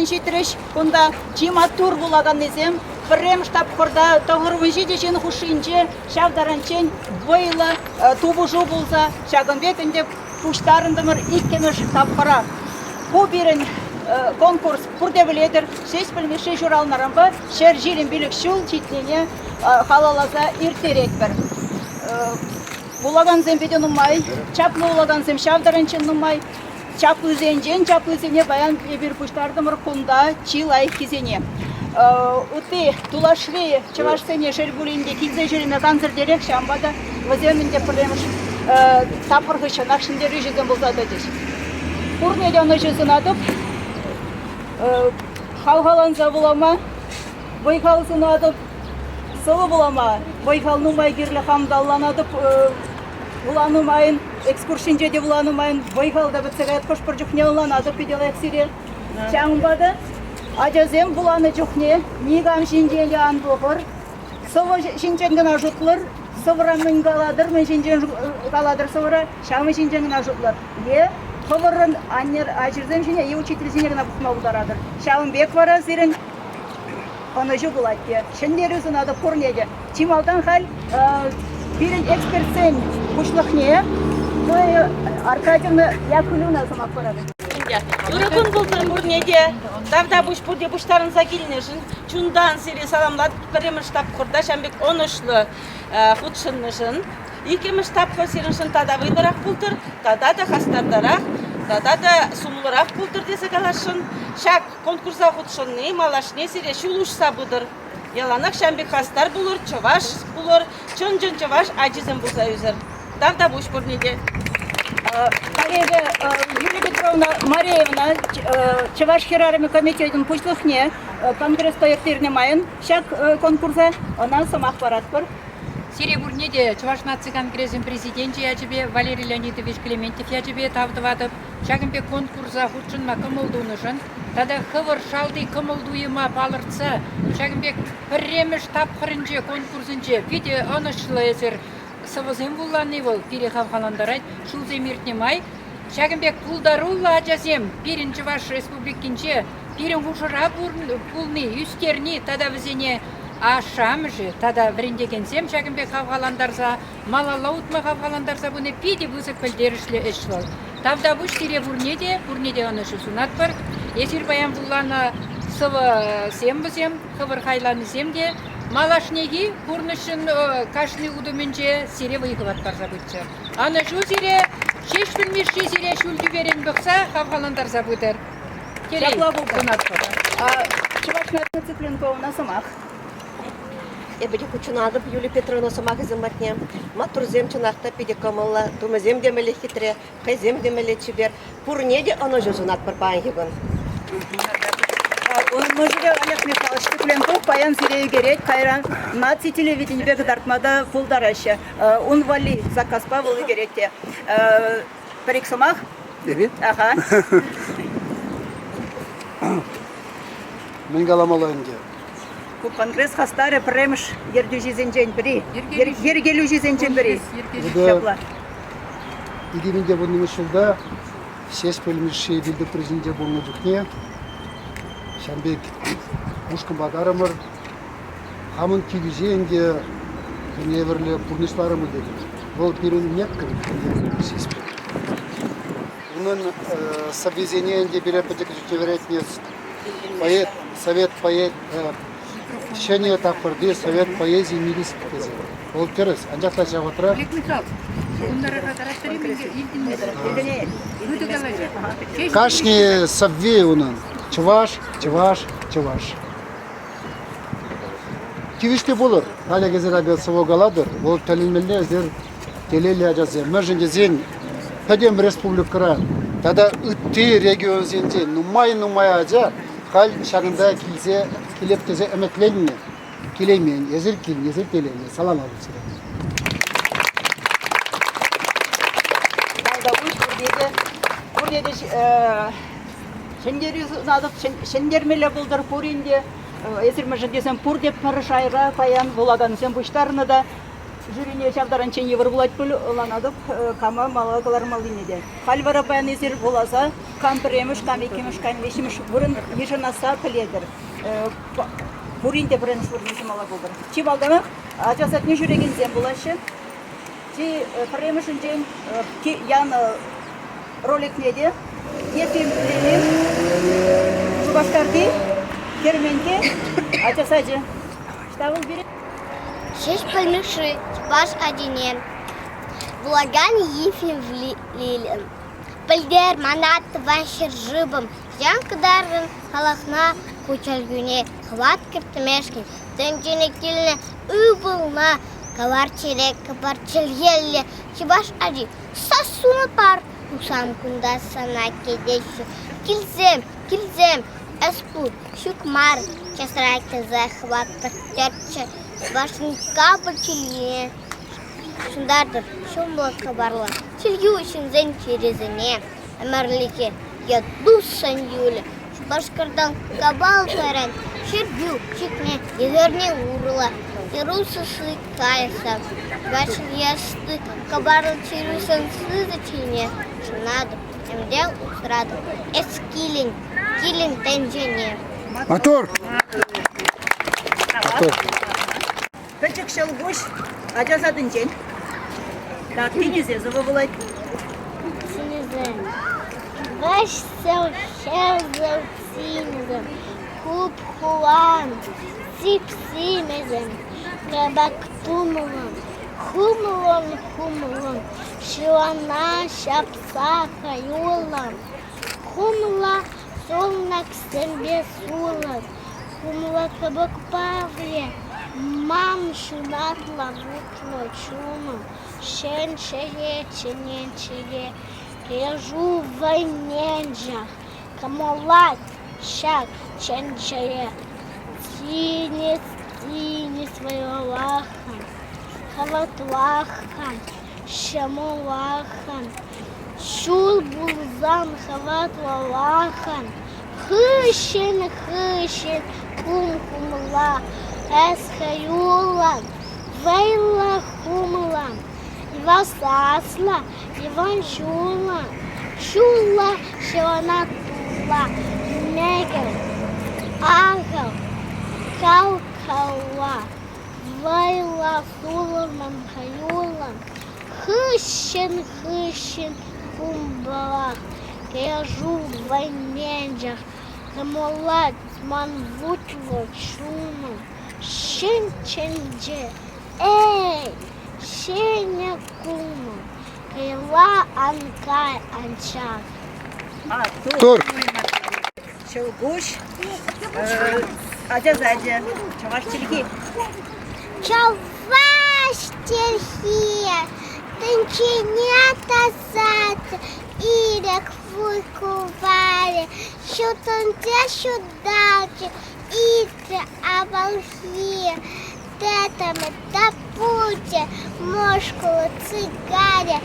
Ҫитрӗҫ ҫитрӗҫ кунта чи маттур вулаканнисем. Пӗрремӗш тапхӑрта 97 ҫын хушшинче ҫав таранччен вӑйлӑ тупӑшу пулса ҫакӑн пек ӗнтӗ пуҫтарӑнтӑмӑр иккӗмӗш тапхӑра. Ку пирӗн конкурс пурте пӗлетӗр, Ҫеҫпӗл Мишши ҫуралнӑранпа 125 ҫул ҫитнине халалласа ирттеретпӗр. Вулакансем питӗ нумай, чаплӑ вулакансем ҫав таранччен нумай. Чаплисенчен чаплисене паян эпир пуҫтартӑмӑр кунта чи лайӑххисене. Ытти тулашри чӑвашсене шел пулин те килсе ҫӳреме кансӗртерех, ҫавӑнпа та вӗсем ӗнтӗ пӗрремӗш тапхӑр хыҫҫӑнах ҫӗнтерӳҫӗсем пулса тӑчӗҫ. Пурне те ӑнӑҫу сунатӑп. Хавхаланса вулама вӑй-хал сунатӑп. Сӑвӑ вулама вӑй-хал нумай кирлӗ, хам талланатӑп. Вуланӑ майӑн, экскурсинче те вуланӑ майӑн вӑй-хал та пӗтсе каять, хӑш-пӗр чухне ӑнланатӑп питӗ лайӑх сире. Ҫавӑнпа та ачасем вуланӑ чухне никам ҫинчен те ан пӑхӑр, сӑвӑ ҫинчен кӑна шутлӑр, сӑвӑра мӗн калатӑр, мӗн ҫинчен калатӑр сӑвӑра, ҫавӑн ҫинчен кӑна шутлӑр. Е хӑвӑрӑн аннӗр ачӑрсем ҫине е учительсене кӑна пӑхма пултаратӑр. Ҫавӑн пек вара сирӗн ӑнӑҫу пулать те. Ҫӗнтерӳ сунатӑп пурне те. Чи малтан халь пирӗн экспертсен пуҫлӑхне Зоя Аркадьевна Яковлевна сӑмах паратӑп. Ырӑ кун пултӑр пурне те. Тавтапуҫ пурте пуҫтарӑнса килнӗшӗн. Чунтан сире саламлатӑп пӗрремӗш тапхӑрта ҫавӑн пек ӑнӑҫлӑ хутшӑннӑшӑн. Иккӗмӗш тапхӑр сирӗншӗн тата вӑйлӑрах пултӑр, тата та хастартарах, тата та сумлӑрах пултӑр тесе каласшӑн. Ҫак конкурса хутшӑнни малашне сире ҫул уҫса пытӑр. Яланах ҫавӑн пек хастар пулӑр, чӑваш пулӑр, чӑн-чӑн чӑваш ачисем пулса ӳсӗр. Тавтапуҫ пурне те. Коллега Юлия Петровна Мареевна Чӑваш хӗрарӑмӗ комитетӗн пуҫлӑхне конгреспа ирттернӗ майӑн ҫак конкурса ӑна сӑмах паратпӑр. Сире пурне те Чӑваш наци конгресӗн президенчӗ ячӗпе Валерий Леонидович Клементьев ячӗпе тав тӑватӑп. Ҫакӑн пек конкурса хутшӑнма кӑмӑл тунӑшӑн тата хӑвӑр шалти кӑмӑл-туйӑма палӑртса ҫакӑн пек пӗрремӗш тапхӑрӗнче конкурсӗнче питӗ ӑнӑҫлӑ эсир сӑвӑсем вулани вӑл пире хавхалантарать. Ҫулсем иртнӗ май ҫакӑн пек пултаруллӑ ачасем пирӗн Чӑваш Республикинче пирӗн хушӑра пулни, ӳстерни тата вӗсене ашшӗ-амӑшӗ тата вӗрентекенсем ҫакӑн пек хавхалантарса малалла утма хавхалантарса пыни питӗ пысӑк пӗлтерӗшлӗ ӗҫ вӑл. Тавтапуҫ сире пурне те, пурне те ӑнӑҫу сунатпӑр. Эсир паян вуланӑ сӑвӑсем вӗсем, хӑвӑр хайланисем те малашнехи пурнӑҫшӑн кашни утӑмӗнче сире вӑй-хӑват парса пыччӑр. Ӑнӑҫу сире, Ҫеҫпӗл Мишши сире ҫӳл тӳперен пӑхса хавхалантарса пытӑр. Телей Ҫапла пултӑр. Чӑваш Наци Цыпленковна сӑмах. Эпӗ те хутшӑнатӑп Юлия Петровна сӑмахӗсем патне. Маттурсем чӑнах та питӗ кӑмӑллӑ, тумӗсем те мӗнле хитре, хӑйсем те мӗнле чипер. Пурне те ӑнӑҫу сунатпӑр паянхи кун. Унӑн мӑшӑрӗ Олег Михайлович Цыпленков паян сире ӳкерет, кайран наци телевиденипе кӑтартма та пултараҫҫӗ. Ун валли заказпа вӑл ӳкерет те. Пӗр-ик сӑмах. Эпир? Аха. Мӗн каламалла ӗнтӗ? Ку конгресс хастарӗ пӗрремӗш ертӳҫисенчен пӗри, йӗркелӳҫисенчен пӗри. Ҫапла. 2010 ҫулта Ҫеҫпӗл Мишши вилтӑприсенче пулнӑ чухне ҫавӑн пек ушкӑнпа карӑмӑр. Хамӑн тивӗҫе ӗнтӗ хӑйне евӗрлӗ пурнӑҫларӑмӑр тетӗп. Вӑл пирӗн Мекка Ҫеҫпӗл. Унӑн сӑввисене ӗнтӗ пире пӗчӗк чухне вӗрентнӗ поэт, совет поэт, ҫӗнӗ тапхӑрти совет поэзийӗн никӗсӗ тесе. Вӑл тӗрӗс, анчах та ҫав вӑхӑтра кашни сӑвви унӑн чӑваш, чӑваш, чӑваш. Тивӗҫлӗ пулӑр. Халӗ эсир акӑ сӑвӑ калатӑр, вӑл тӗлӗнмелле эсир телейлӗ ачасем. Мӗншӗн тесен пӗтӗм республикӑра тата ытти регионсенче нумай-нумай ача халь ҫакӑнта килсе килеп тесе ӗмӗтленнӗ. Килеймен. Эсир килнӗ, эсир телейлӗ. Саламлатӑп сире. Тавтапуҫ пурне те. Пурне те ҫӗнтерӳ сунатӑп, ҫӗнтермелле пултӑр пурин те. Эсир мӗншӗн тесен пурте пӗр шайра паян вулакансем пуҫтарнӑ та. Жюрине ҫав таранччен йывӑр пулать пуль, ӑнланатӑп, кама мала кӑлармаллине те. Халь вара паян эсир вуласа кам пӗрремӗш, кам иккӗмӗш, кам виҫҫӗмӗш вырӑн йышӑнасса пӗлетӗр. Пурин те пӗрремӗш вырӑн йышӑнмалла пултӑр. Чи малтанах ача садне ҫӳрекенсем пулаҫҫӗ. Чи пӗрремӗшӗнчен янӑ роликне те Ефим Лилин Шупашкарти Керменте ача сачӗ. Ӑҫта вӑл пире? Ҫеҫпӗл Мишши чӑваш ачине вулакан Ефим Лилин. Пӗлтер мана тӑван ҫӗршывӑм, ян кӑтартӑн халӑхна ку чӗлхӳне хӑват кӗртмешкӗн тӗнчене килнӗ ывӑлна кӑвар чӗре кӑвар чӗлхеллӗ чӑваш ачи сассуна пар Тусан кунта сана кӗтеҫҫӗ. Килсем, килсем, эс пур, ҫук мар, часрах килсе хӑваттӑрччӗ. Чӑвашӑн капӑр чӗлхине ҫунтартӑр ҫумлӑ хыпарла. Чӗлхӳ ҫынсен чирӗсене ӗмӗрлӗхе ятуссан юлӗ. Шупашкартан Кавал таран Ҫӗрпӳ чикне ӗҫерне урлӑ Иерусалим кайса Ваҫлиясты кӑварлӑ чирӳсен сывӑ чине шанатӑп, ӗмӗртен усратӑп. Эс килӗн, килӗн тӗнчене. Мотор! Мотор! Пӗчӗк ҫӑлкуҫ ача садӗнчен. Так, тинӗсе сӑвӑ вулать. Тинӗсем. Вӗҫсӗр хӗрсӗр тинӗсем, хуп-хуран, сип-симӗсем, кӑвак тумлӑн, хумлӑн-хумлӑн ҫырана ҫапса хӑюллӑн, хумлӑ сулнӑксемпе сулӑн, хумлӑ кӑпӑк павле ман ҫунатлӑ вутлӑ чунӑм ҫӗн ҫӗре чӗнет чӗре кӗрешӳ вӑйненчех кӑмӑллать ҫак чӗн-чӗре. Тинӗс, тинӗс вӑйлӑлаххӑн, хӑватлаххӑн, ҫӑмӑллаххӑн, ҫул пулсан хӑватлӑлаххӑн, хыҫҫӑн-хыҫҫӑн хум-хумла, эс хӑюллӑн, вӑйлӑ хумлӑн, Иван саслӑ, Иван ҫуллӑ, ҫуллӑ ҫӑлана тулла, мекӗл, ахӑл, кал-калла, вӑйлӑ сулӑмӑн хӑюллӑн, хыҫҫӑн-хыҫҫӑн кумпалах, кӗрешӳ вӑйменчӗх, кӑмӑллать ман вутлӑ чунӑм, ҫын тӗнче, эй, ҫӗнӗ кунӑм, каялла ан кай анчах. Тур. Ҫӑлкуҫ, ача сачӗ, чӑваш чӗлхи. Чӑваш чӗлхи тӗнчене тасат, ирӗк вуй-куварӗ, ҫутӑнче ҫуталчӗ, иртрӗ авалхи. Тӗтӗмӗ та пулчӗ, мӑшкӑллӑ цигарӗ,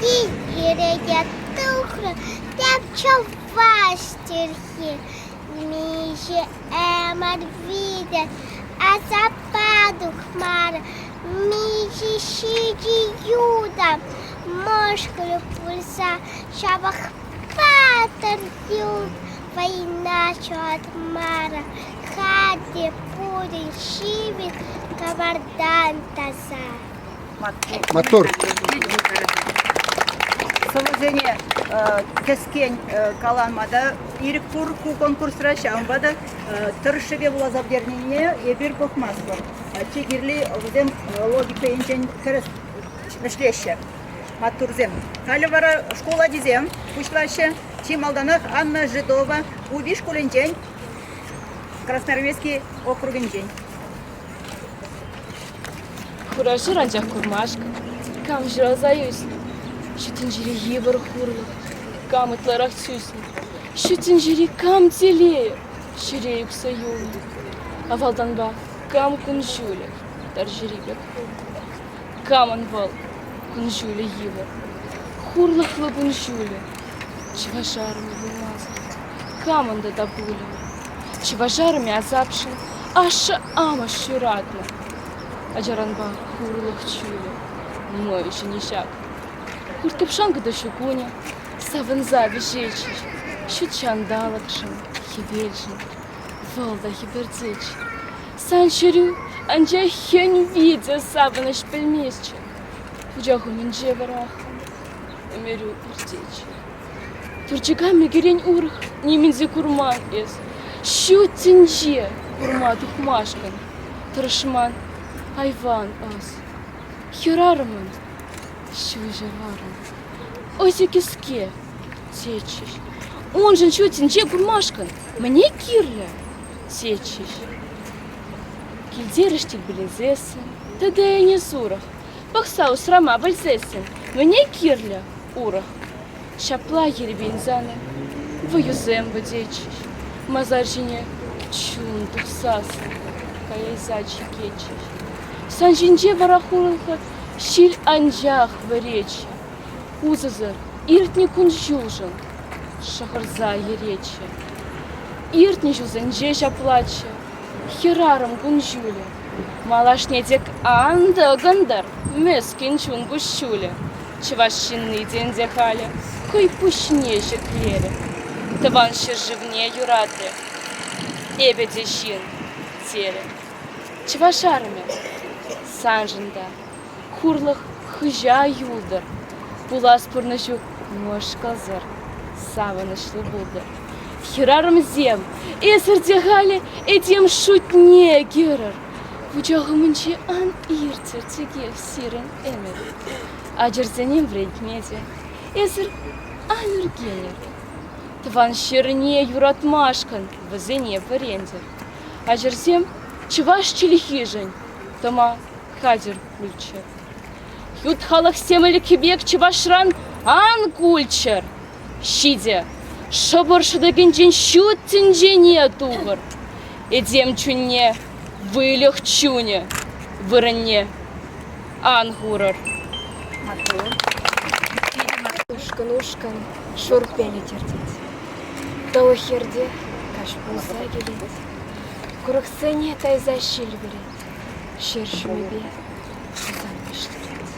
кил ирӗке тухрӗ, тӗп чӑваш чӗлхи. Миҫе ӗмӗр витӗр асаппа тухмарӗ, миҫе ҫичӗ юта мӑшкӑлӗ пулса ҫапах паттӑр юл вӑйна ҫухатмарӗ. Халӗ пурин ҫивӗч кавартан таса. Маттур. Сӑвӑсене кӗскен калама та ирӗк пур ку конкурсра, ҫавӑнпа та тӑрӑшшипе вуласа пӗтернине эпир пӑхмастпӑр. Чи кирли вӗсем логика енчен тӗрӗс вӗҫлеҫҫӗ. Маттурсем. Халӗ вара шкул ачисем пуҫлаҫҫӗ. Чи малтанах Анна Жидова Упи шкулӗнчен Красноармейски округӗнчен. Хура-шур анчах курмашкӑн кам ҫуралса ӳснӗ? Ҫут тӗнчери йывӑр хурлӑх кам ытларах тӳснӗ? Ҫут тӗнчери кам телейӗ ҫӗре ӳксе юлнӑ? Авалтанпа кам кун-ҫулӗ тарҫӑри пек пулнӑ? Камӑн вӑл кун-ҫулӗ йывӑр, хурлӑхлӑ кун-ҫулӗ? Чӑваш арӑмӗ пулмасӑр камӑн тата пулӗ? Чӑваш арӑмӗ асапшӑн ашшӗ-амӑш ҫуратнӑ. Ачаранпа хурлӑх чулӗ, мӑй ҫине ҫак. Хурт-кӑпшанкӑ та ҫу кунӗ савӑнса вӗҫетчӗҫ. Ҫут ҫанталӑкшӑн, хӗвелшӗн вӑл та хӗпӗртетчӗ. Сан чӗрӳ анчах хӗн витӗр савӑнӑҫ пӗлместчӗ. Пучах умӗнче вӑраххӑн ӗмӗрӳ иртетчӗ. Турчӑка мӗкӗрен урӑх нимӗн те курман эс. Ҫут тӗнче курма тухмашкӑн тӑрӑшман айван ӑс. Хӗрарӑмӑн ҫӳҫӗ вӑрӑм, ӑсӗ кӗске, тетчӗҫ. Уншӑн ҫут тӗнче курмашкӑн мӗне кирлӗ, тетчӗҫ. Килтерӗш тирпейлесессӗн тата ӗне сурӑх пӑхса усрама пӗлсессӗн мӗне кирлӗ урӑх? Ҫапла ерипен сана вӑйӑсем пӗтетчӗҫ, масар ҫине чун тухсассӑн каяйса чикетчӗҫ. Сан ҫинче вара хурлӑхлӑ ҫил анчах вӗретчӗ, усӑсӑр иртнӗ кун-ҫулшӑн шӑхӑрса йӗретчӗ. Иртнӗ ҫулсенче ҫаплаччӗ хӗрарӑм кун-ҫулӗ. Малашне тек ан тӑкӑнтӑр мӗскӗн чун куҫҫулӗ. Чӑваш ҫынни те ӗнтӗ халӗ хӑй пуҫне ҫӗклерӗ, Тӑван ҫӗршывне юратрӗ. Эпӗ те ҫын, терӗ. Чӑваш арӑмӗ, саншӑн та хурлӑх хыҫа юлтӑр, пулас пурнӑҫу мӑшкӑлсӑр, савӑнӑҫлӑ пултӑр. Хӗрарӑмсем, эсӗр те халӗ этем шутне кӗрӗр. Вучах умӗнче ан ирттӗр текех сирӗн ӗмӗр. Ачӑрсене вӗрентме те эсӗр ан ӳркенӗр. Тӑван ҫӗрне юратмашкӑн вӗсене вӗрентӗр. Ачӑрсем чӑваш чӗлхишӗн тӑма хатӗр пулччӑр. Ют халӑхсем ӗлӗкхи пек чӑвашран ан кулччӑр. Ҫитӗ, шӑпӑр шӑтӑкӗнчен ҫут тӗнчене тухӑр. Этем чунне выльӑх чунӗ вырӑнне ан хурӑр. Ушкӑн-ушкӑн шур пелӗт иртет. Тӑлӑх хирте каҫ пулса килет. Курӑксене тайса ҫил вӗрет. Ҫӗр ҫумӗпе тусан вӗҫтерет.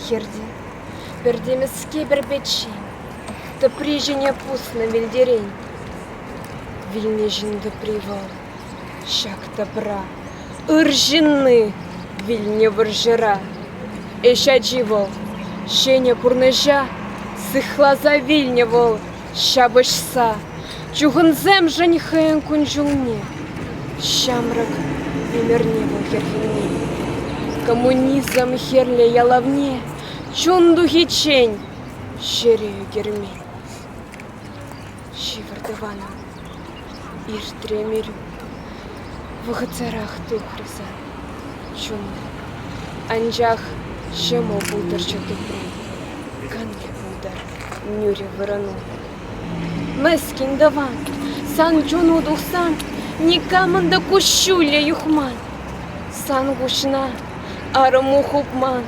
Хирте пӗр темӗскер пӗр пӗччен, тӑпри ҫине пуснӑ вилтерен. Вилнӗ ҫын тӑпри вӑл, ҫак тӑпра, ыр ҫынни вилнӗ вӑрҫӑра. Ӗҫ ачи вӑл, ҫӗнӗ пурнӑҫа сыхласа вилнӗ вӑл ҫапӑҫса. Чухӑнсемшӗн хӑйӗн кун-ҫулне, ҫамрӑк ӗмӗрне вӑл хӗрхенмен. Коммунизм хӗрлӗ ялавне чун тухиччен ҫӗре ӳкермен. Ҫывӑр, тӑванӑм, иртрӗ ӗмӗрӳ, вӑхӑтсӑрах тухрӗ сан чуну. Анчах ҫӑмӑл пултӑрччӗ тупру, канлӗ пултӑр нӳрӗ вырӑну. Мӗскӗн тӑван, сан чуну тухсан никамӑн та куҫҫулӗ юхман. Сан куҫна арӑму хупман,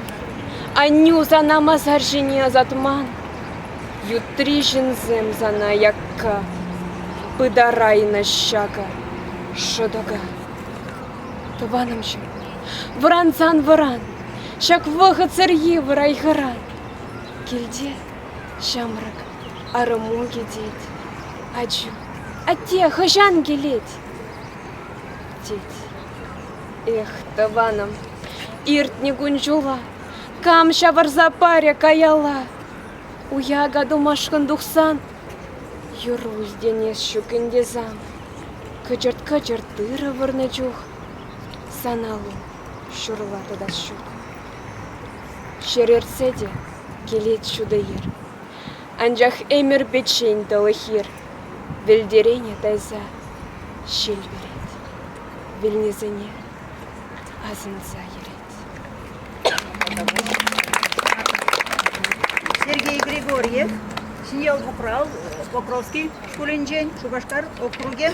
аннӳ сана масар ҫине ӑсатман. Ютри ҫынсем сана якка пытарайнӑ ҫакӑ шӑтӑка. Тӑванӑмҫӑм, вӑрансан вӑран, ҫак вӑхӑтсӑр йывӑр айхӑран. Килте ҫамрӑк арӑму кӗтет, ачу, атте хӑҫан килет? Тет. Эх, тӑванӑм, иртнӗ кун-ҫула кам ҫавӑрса парӗ каялла? Уя катумашкӑн тухсан юрру илтӗнес ҫук ӗнтӗ сан. Кӑчӑрт-кӑчӑрт тырӑ вырнӑ чух сан аллу ҫурла тытас ҫук. Ҫӗр ертсе те килет ҫутӑ ир. Анчах ӗмӗр пӗччен тӑлӑх ир вӗлтӗрене тайса ҫил вӗрет, вилнисене асӑнса йӗрет. Сергей Григорьев, Ҫӗньял Покровски шкулӗнчен, Шупашкар округӗ,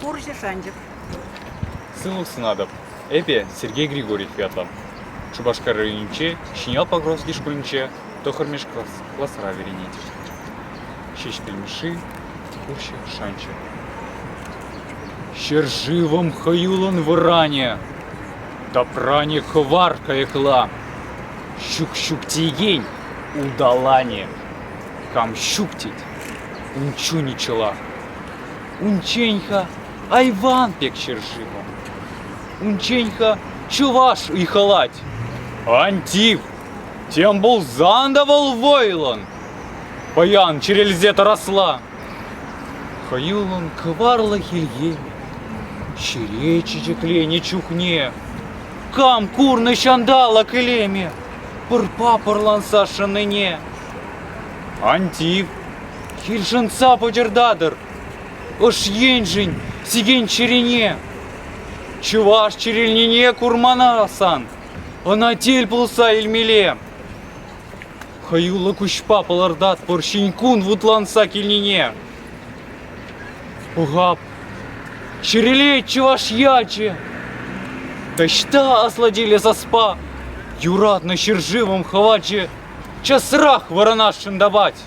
Хурҫӑ шанчӑк. Сывлӑх сунатӑп. Эпӗ Сергей Григорьев ятлӑ. Шупашкар районӗнчи Ҫӗньял Покровски шкулӗнче тӑххӑрмӗш класра вӗренет. Ҫеҫпӗл Мишши, Хурҫӑ шанчӑк. Ҫӗршывӑм хӑюллӑн вӑранӗ. Тапранӗ кӑвар кайӑкла, ҫук-ҫук теекен улталанӗ. Кам ҫук тет, ун чунӗ чӑлах. Унччен-ха айван пек ҫӗршывӑм. Унччен-ха чӑваш ыйхӑлать. Ан тив, тем пулсан та вӑл вӑйлӑн. Паян чӗрелсе тӑрасла. Хӑюллӑн кӑварлӑ хӗлхемӗ ҫӗре чечекленӗ чухне кам курнӑ ҫанталӑк илеме пӑрпа пӑрланса шӑннине? Ан тив, хӗл шӑнтса пӑчӑртатӑр, ӑш еншӗн сикен чӗрене. Чӑваш чӗрелнине курмана сан, ӑна тел пулса илмелле. Хӑюллӑ куҫпа палӑртатпӑр ҫӗн кун вутланса килнине. Пӑхап, чӗрӗлет чӑваш ячӗ. Таҫта аслатиллӗ саспа юратнӑ ҫӗршывӑм хӑвачӗ часрах вӑранасшӑн тапать.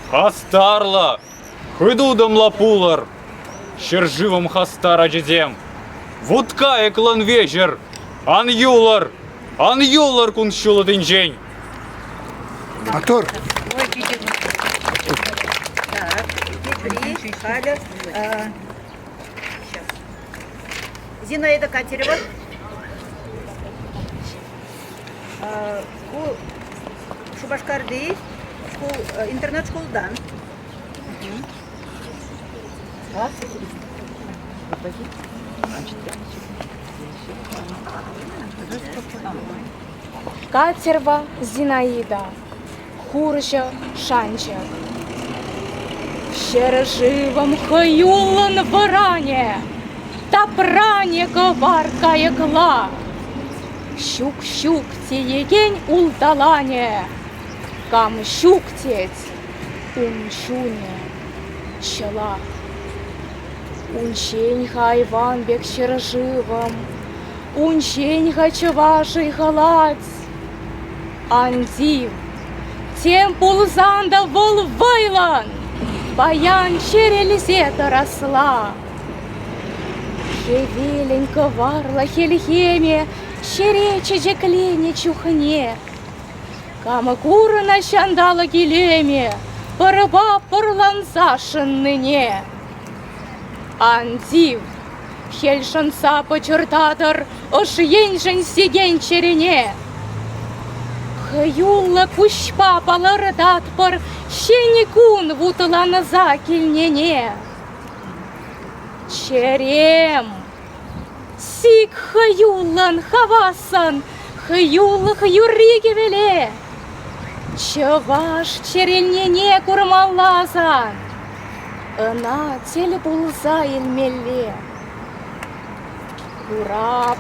Хастарлӑ, хытутӑмлӑ пулӑр, ҫӗршывӑм хастар ачисем. Вут-кайӑклӑн веҫӗр, ан юлӑр, Ан юлӑр кун ҫулӑтӗнчен. Мотор. Так, тепри халӗ Зинаида Катерева. Ку Шупашкарти шкул, интернат шкултан. Катерва Зинаида, хурҫӑ шанчӑк. Ҫӗршывӑм хӑюллӑн вӑранӗ, тапранӗ кӑвар кайӑкла. Ҫук-ҫук теекен улталанӗ, кам ҫук тет, ун чунӗ чӑлах. Унччен-ха айван пек ҫӗршывӑм, унччен-ха чӑваш ыйхӑлать. Ан тив, тем пулсан та вӑл вӑйлӑн паян чӗрӗлсе тӑрасла. Хӗвелӗн кӑварлӑ хӗлхемӗ ҫӗре чечекленӗ чухне Кама курнӑ ҫанталӑк илемӗ пӑрпа пӑрланса шӑннине. Ан тив, хӗл шӑнса пӑчӑртатӑр ӑш еншӗн сикен чӗрене. Хӑюллӑ куҫпа палӑртатпӑр ҫӗнӗ кун вутланса килнине. Чӗрем! Сик хӑюллӑн, хавассӑн, хӑюлӑх юрри кӗвӗле. Чӑваш чӗрелнине курмалла сан, ӑна тӗл пулса илмелле. Курап,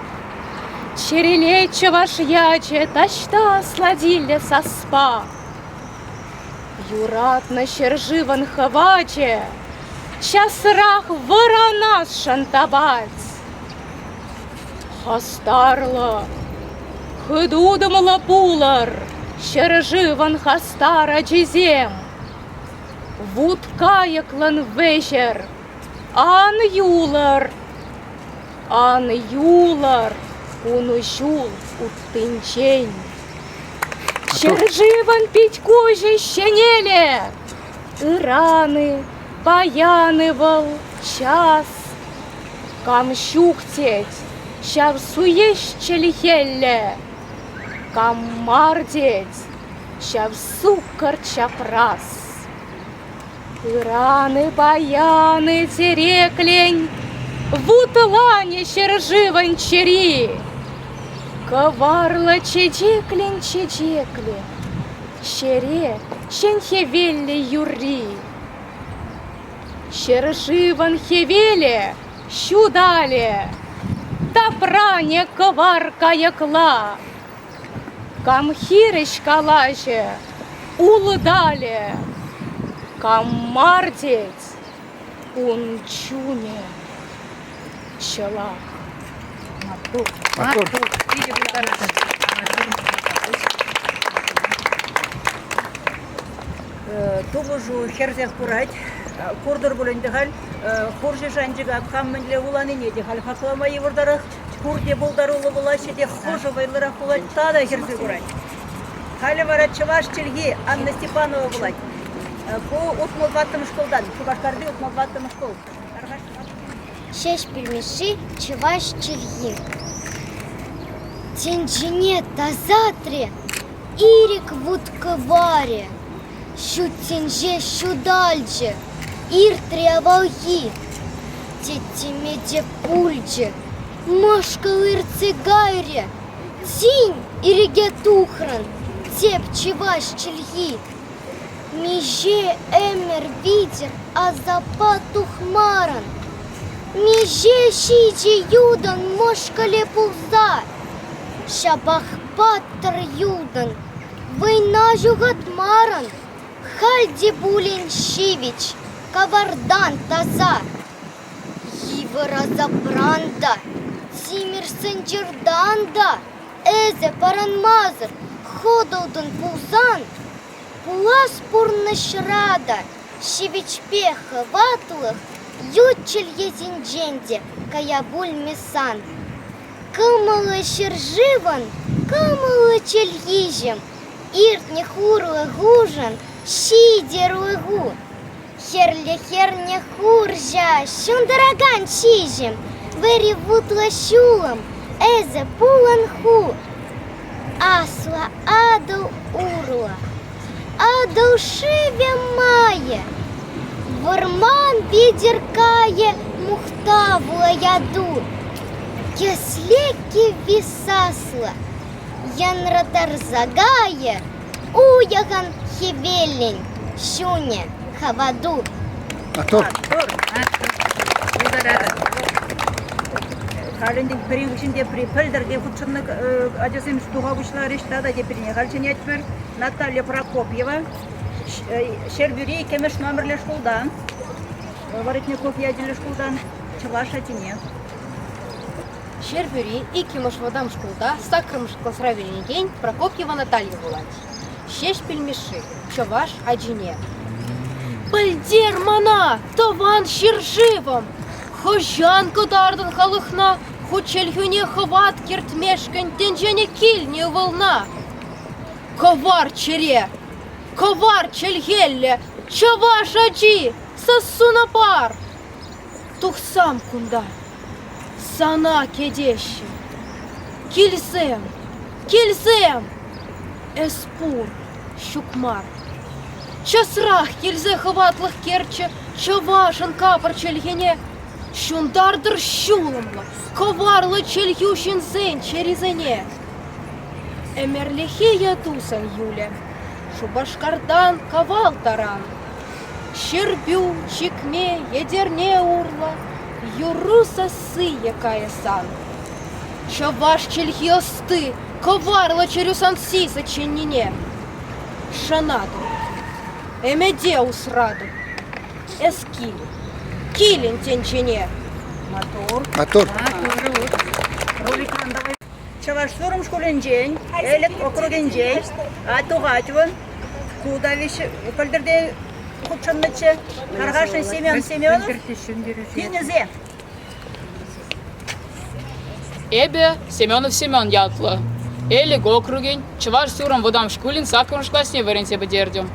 чӗрелет чӑваш ячӗ таҫта аслатиллӗ саспа. Юратнӑ ҫӗршывӑн хӑвачӗ часрах вӑранасшӑн тапать. Хастарлӑ, хытутӑмлӑ пулӑр, ҫӗршывӑн хастар ачисем. Вут-кайӑклӑн вӗҫӗр, ан юлӑр, ан юлӑр кун-ҫул уттинчен. Ҫӗршывӑн пит-куҫӗ ҫӗнелӗ, Ыран-и, паян-и вӑл час. Кам ҫук тет, ҫав суеҫ чӗлхеллӗ, Кам мар тет, ҫав суккӑр чапрас. Ыран-и, паян-и тӗреклен Вутланӗ ҫӗршывӑн чӗри. Кӑварлӑ чечеклен чечеклӗ Ҫӗре ҫӗн хӗвеллӗ юрри. Ҫӗршывӑн хӗвелӗ ҫуталӗ, Тапранӗ кӑвар кайӑкла. Кам хирӗҫ калаҫӗ, улталӗ, кам мар тет, ун чунӗ чӑлах. Маттур. Маттур. Питӗ пултарасӑр. Тупӑшу хӗрсех пырать. Куртӑр пуль ӗнтӗ халь. Хурҫӑ шанчӑка кам мӗнле вуланине те халь хаклама йывӑртарах. Пурте пултаруллӑ пулаҫҫӗ те хӑшӗ вӑйлӑрах пулать тата хӗрсе курать. Халӗ вара чӑваш чӗлхи Анна Степанова пулать. Ку 64-мӗш шкултан, Шупашкарти 64-мӗш шкул. Ҫеҫпӗл Мишши чӑваш чӗлхи. Тӗнчене тасатрӗ ирӗк вут-кӑварӗ. Ҫут тӗнче ҫуталчӗ, иртрӗ авалхи. Тӗттӗме те пулчӗ, мӑшкӑл иртсе кайрӗ. Тин ирӗке тухрӑн, теп чӑваш чӗлхи. Миҫе ӗмӗр витӗр асапа тухмарӑн, Миҫе ҫичӗ ютӑн мӑшкӑлӗ пулса, Ҫапах паттӑр юлтӑн, вӑйна ҫухатмарӑн, Халь те пулин ҫивӗч, кавартан таса. Йывӑр асапран та, тимӗр сӑнчӑртан та Эсӗ парӑнмасӑр хӑтӑлтӑн пулсан, пулас пурнӑҫра та ҫивӗчпе хӑватлӑх ют чӗлхесенчен те кая пулмӗ сан. Кӑмӑллӑ ҫӗршывӑн кӑмӑллӑ чӗлхиҫӗм, иртнӗ хурлӑхушӑн ҫитӗр ыйху. Хӗрлӗ хӗрнӗ хурҫӑ, ҫунтаракан ҫиҫӗм, вӗри вутлӑ ҫулӑм, эсӗ пулӑн ху. Аслӑ Атӑл урлӑ, Атӑл шывӗ майӗ, вӑрман витӗр кайӗ мухтавлӑ яту. Кӗсле кивви саслӑ, янратарса кайӗ Уйӑхӑн хӗвеллӗн ҫунӗ хавату. Маттур. Халь ӗнтӗ пӗрин хыҫҫӑн тепри пӗлтӗр те хутшӑннӑ ачасем туха пуҫларӗҫ тата теприне халь чӗнетпӗр. Наталья Прокопьева Ҫӗрпӳри иккӗмӗш номерлӗ шкултан, Воротников ячӗллӗ шкултан чӑваш ачине. Ҫӗрпӳри иккӗмӗш вӑтам шкулта саккӑрмӗш класра вӗренекен Прокопьева Наталья вулать. Ҫеҫпӗл Мишши чӑваш ачине. Пӗлтер мана, тӑван ҫӗршывӑм, хӑҫан кӑтартӑн халӑхна хут чӗлхӳне хӑват кӗртмешкӗн тӗнчене килнӗ ывӑлна? Кӑвар чӗре, кӑвар чӗлхеллӗ чӑваш ачи, сассуна пар! Тухсам кунта, сана кӗтеҫҫӗ. Килсем, килсем, эс пур, ҫук мар. Часрах килсе хӑватлӑх керчӗ чӑвашӑн капӑр чӗлхене ҫунтартӑр ҫулӑмлӑ, кӑварлӑ чӗлхӳ ҫынсен чӗрисене. Ӗмӗрлӗхе яту сан юлӗ Шупашкартан Кавал таран. Ҫӗрпӳ, Чикме, Етӗрне урлӑ юрру сасси кайӗ сан. Чӑваш чӗлхи ӑсти, кӑварлӑ чӗрӳ сан сисӗ чӗннине. Шанатӑп, ӗмӗте усратӑп, эс кил, килӗн тӗнчене. Маттур. Маттур. Роликран давай. Чӑваш Сурӑм шкулӗнчен, Элӗк округӗнчен тухать вӑл. Ку та пӗлтӗрте хутшӑннӑччӗ. Каргашин Семен Семенов тинӗсе. Эпӗ Семенов Семен ятлӑ. Элӗк округӗн Чӑваш Сурӑм вӑтам шкулӗн саккӑрмӗш класне вӗренсе пӗтертӗм.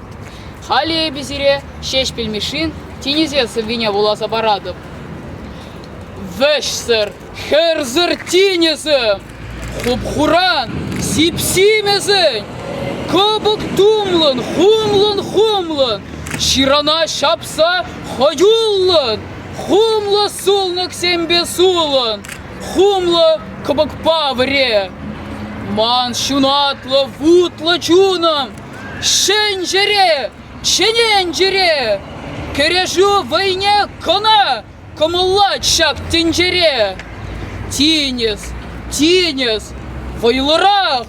Халӗ эпӗ сире Ҫеҫпӗл Мишшин «Тинӗсе» сӑввине вуласа паратӑп. Вӗҫсӗр, хӗрсӗр тинӗсӗм, хуп-хуран, сип-симӗсӗн, кӑпӑк тумлӑн, хумлӑн-хумлӑн, ҫырана ҫапса хӑюллӑн, хумлӑ сулнӑксемпе сулӑн, хумлӑ кӑпӑкпа вӗре. Ман ҫунатлӑ вутлӑ чунӑм ҫӗн ҫӗре, чӗнен чӗре, кӗрешӳ вӑйне кӑна Кӑмӑллать ҫак тӗнчере. Тинӗс, тинӗс, вӑйлӑрах,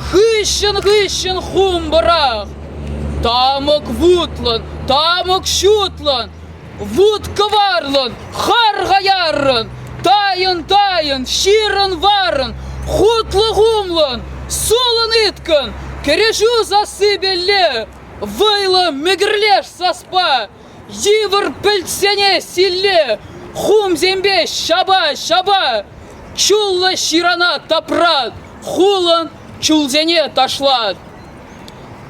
хыҫҫӑн-хыҫҫӑн хумпӑрах. Тамӑк вутлӑн, тамӑк ҫутлӑн, вут кӑварлӑн, хар-хаяррӑн, тайӑн-тайӑн, ҫырӑн-варӑн, хутлӑ-хумлӑн, сулӑн-ыткӑн, кӗрешӳ сассипелле вӑйлӑ мӗкӗрлеш саспа Йывӑр пӗлтсене силле, хумсемпе ҫапа-ҫапа. Чуллӑ ҫырана тапрат, хулӑн чулсене ташлат.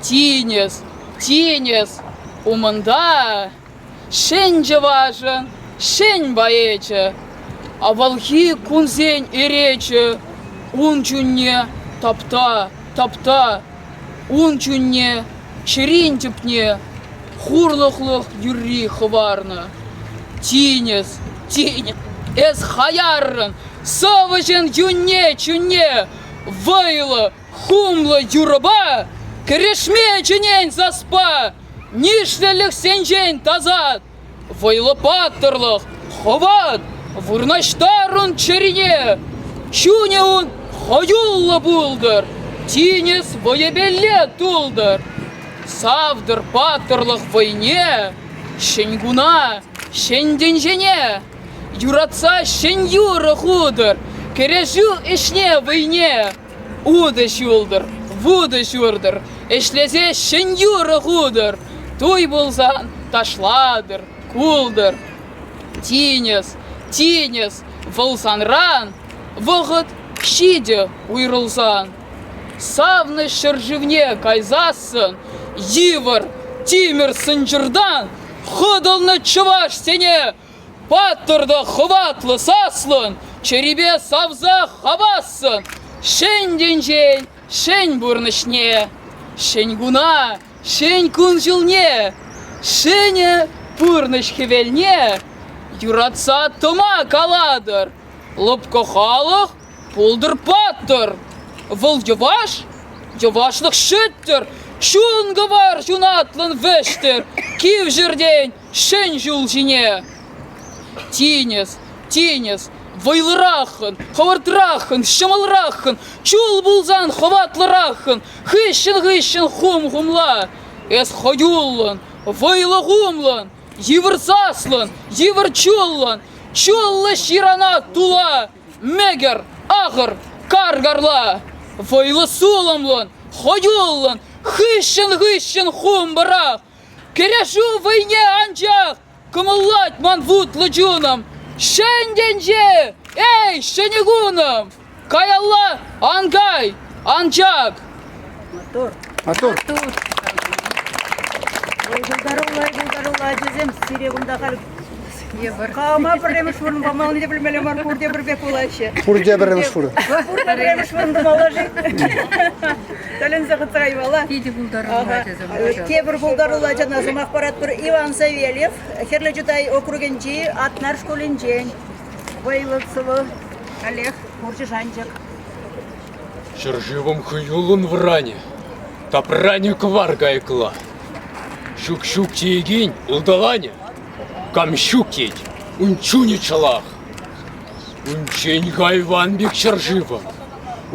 Тинӗс, тинӗс, умӑнта ҫӗн чӑвашӑн ҫӗн поэчӗ, авалхи кунсен ӗречӗ ун чунне тапта, тапта, ун чунне чӗрин тӗпне хурлӑхлӑх юрри хӑварнӑ. Тинӗс, тинӗс, эс хаяррӑн сӑвӑҫӑн юнне, чунне вӑйлӑ, хумлӑ юрӑпа кӗрешме чӗнен саспа нишлӗлӗхсенчен тасат, вӑйлӑ паттӑрлӑх, хӑват вырнаҫтар ун чӗрине, чунӗ ун хӑюллӑ пултӑр, тинӗс вӑйӗпелле тултӑр. Савтӑр паттӑрлӑх вӑйне, ҫӗн куна, ҫӗн тӗнчене, юратса ҫӗн юрӑ хутӑр, кӗрешӳ ӗҫне вӑйне. Утӑ ҫултӑр, вутӑ ҫуртӑр, ӗҫлесе ҫӗн юрӑ хутӑр, туй пулсан ташлатӑр, култӑр. Тинӗс, тинӗс, вӑл санран вӑхӑт ҫитӗ уйрӑлсан. Савнӑ ҫӗршывне кайсассӑн йывӑр тимӗр сӑнчӑртан хӑтӑлнӑ чӑвашсене Паттӑр та хӑватлӑ саслӑн, чӗрипе савса хавассӑн ҫӗн тӗнчен ҫӗн пурнӑҫне, ҫӗн куна, ҫӗн кун-ҫулне, ҫӗнӗ пурнӑҫ хӗвелне юратса тӑма калатӑр. Лӑпкӑ халӑх пултӑр паттӑр. Вӑл йӑваш, йӑвашлӑх ҫӗттӗр, чун кӑвар ҫунатлӑн вӗҫтӗр, кив ҫӗртен ҫӗн ҫул ҫине. Тинӗс, тинӗс, вӑйлӑраххӑн, хӑвӑртраххӑн, ҫӑмӑлраххӑн, чул пулсан хӑватлӑраххӑн, хыҫҫӑн-хыҫҫӑн хум хумла. Эс хӑюллӑн, вӑйлӑ хумлӑн, йывӑр саслӑн, йывӑр чуллӑн, чуллӑ ҫырана тула, мӗкӗр, ахӑр, кар-карла. Вӑйлӑ сулӑмлӑн, хӑюллӑн, хыҫҫӑн-хыҫҫӑн хум пӑрах, Кӗрешӳ вӑйне анчах кӑмӑллать ман вутлӑ чунӑм. Ҫӗн тӗнче, эй, ҫӗнӗ кунӑм, каялла ан кай, ан чак. Маттур. Маттур. Ой, пултаруллӑ, пултаруллӑ ачасем, сире кунта халь Кама пӗрремӗш вырӑн памаллине те пӗлмелле мар, пурте пӗр пек пулаҫҫӗ. Пурте пӗрремӗш вырӑн. Пурте пӗрремӗш вырӑн тумалла-ши? Тӗлӗнсе хытса каймалла. Питӗ пултаруллӑ ачасем. Тепӗр пултаруллӑ ачана сӑмах паратпӑр. Иван Савельев, Хӗрлӗ Чутай округӗнчи Атнар шкулӗнчен. Вӑйлӑ сӑвӑ, каллех хурҫӑ шанчӑк. Ҫӗршывӑм хӑюллӑн вӑранӗ, тапранӗ кӑвар кайӑкла. Ҫук-ҫук теекен улталанӗ, кам ҫук тет, ун чунӗ чӑлах. Унччен-ха Иван пек ҫӗршывӑм,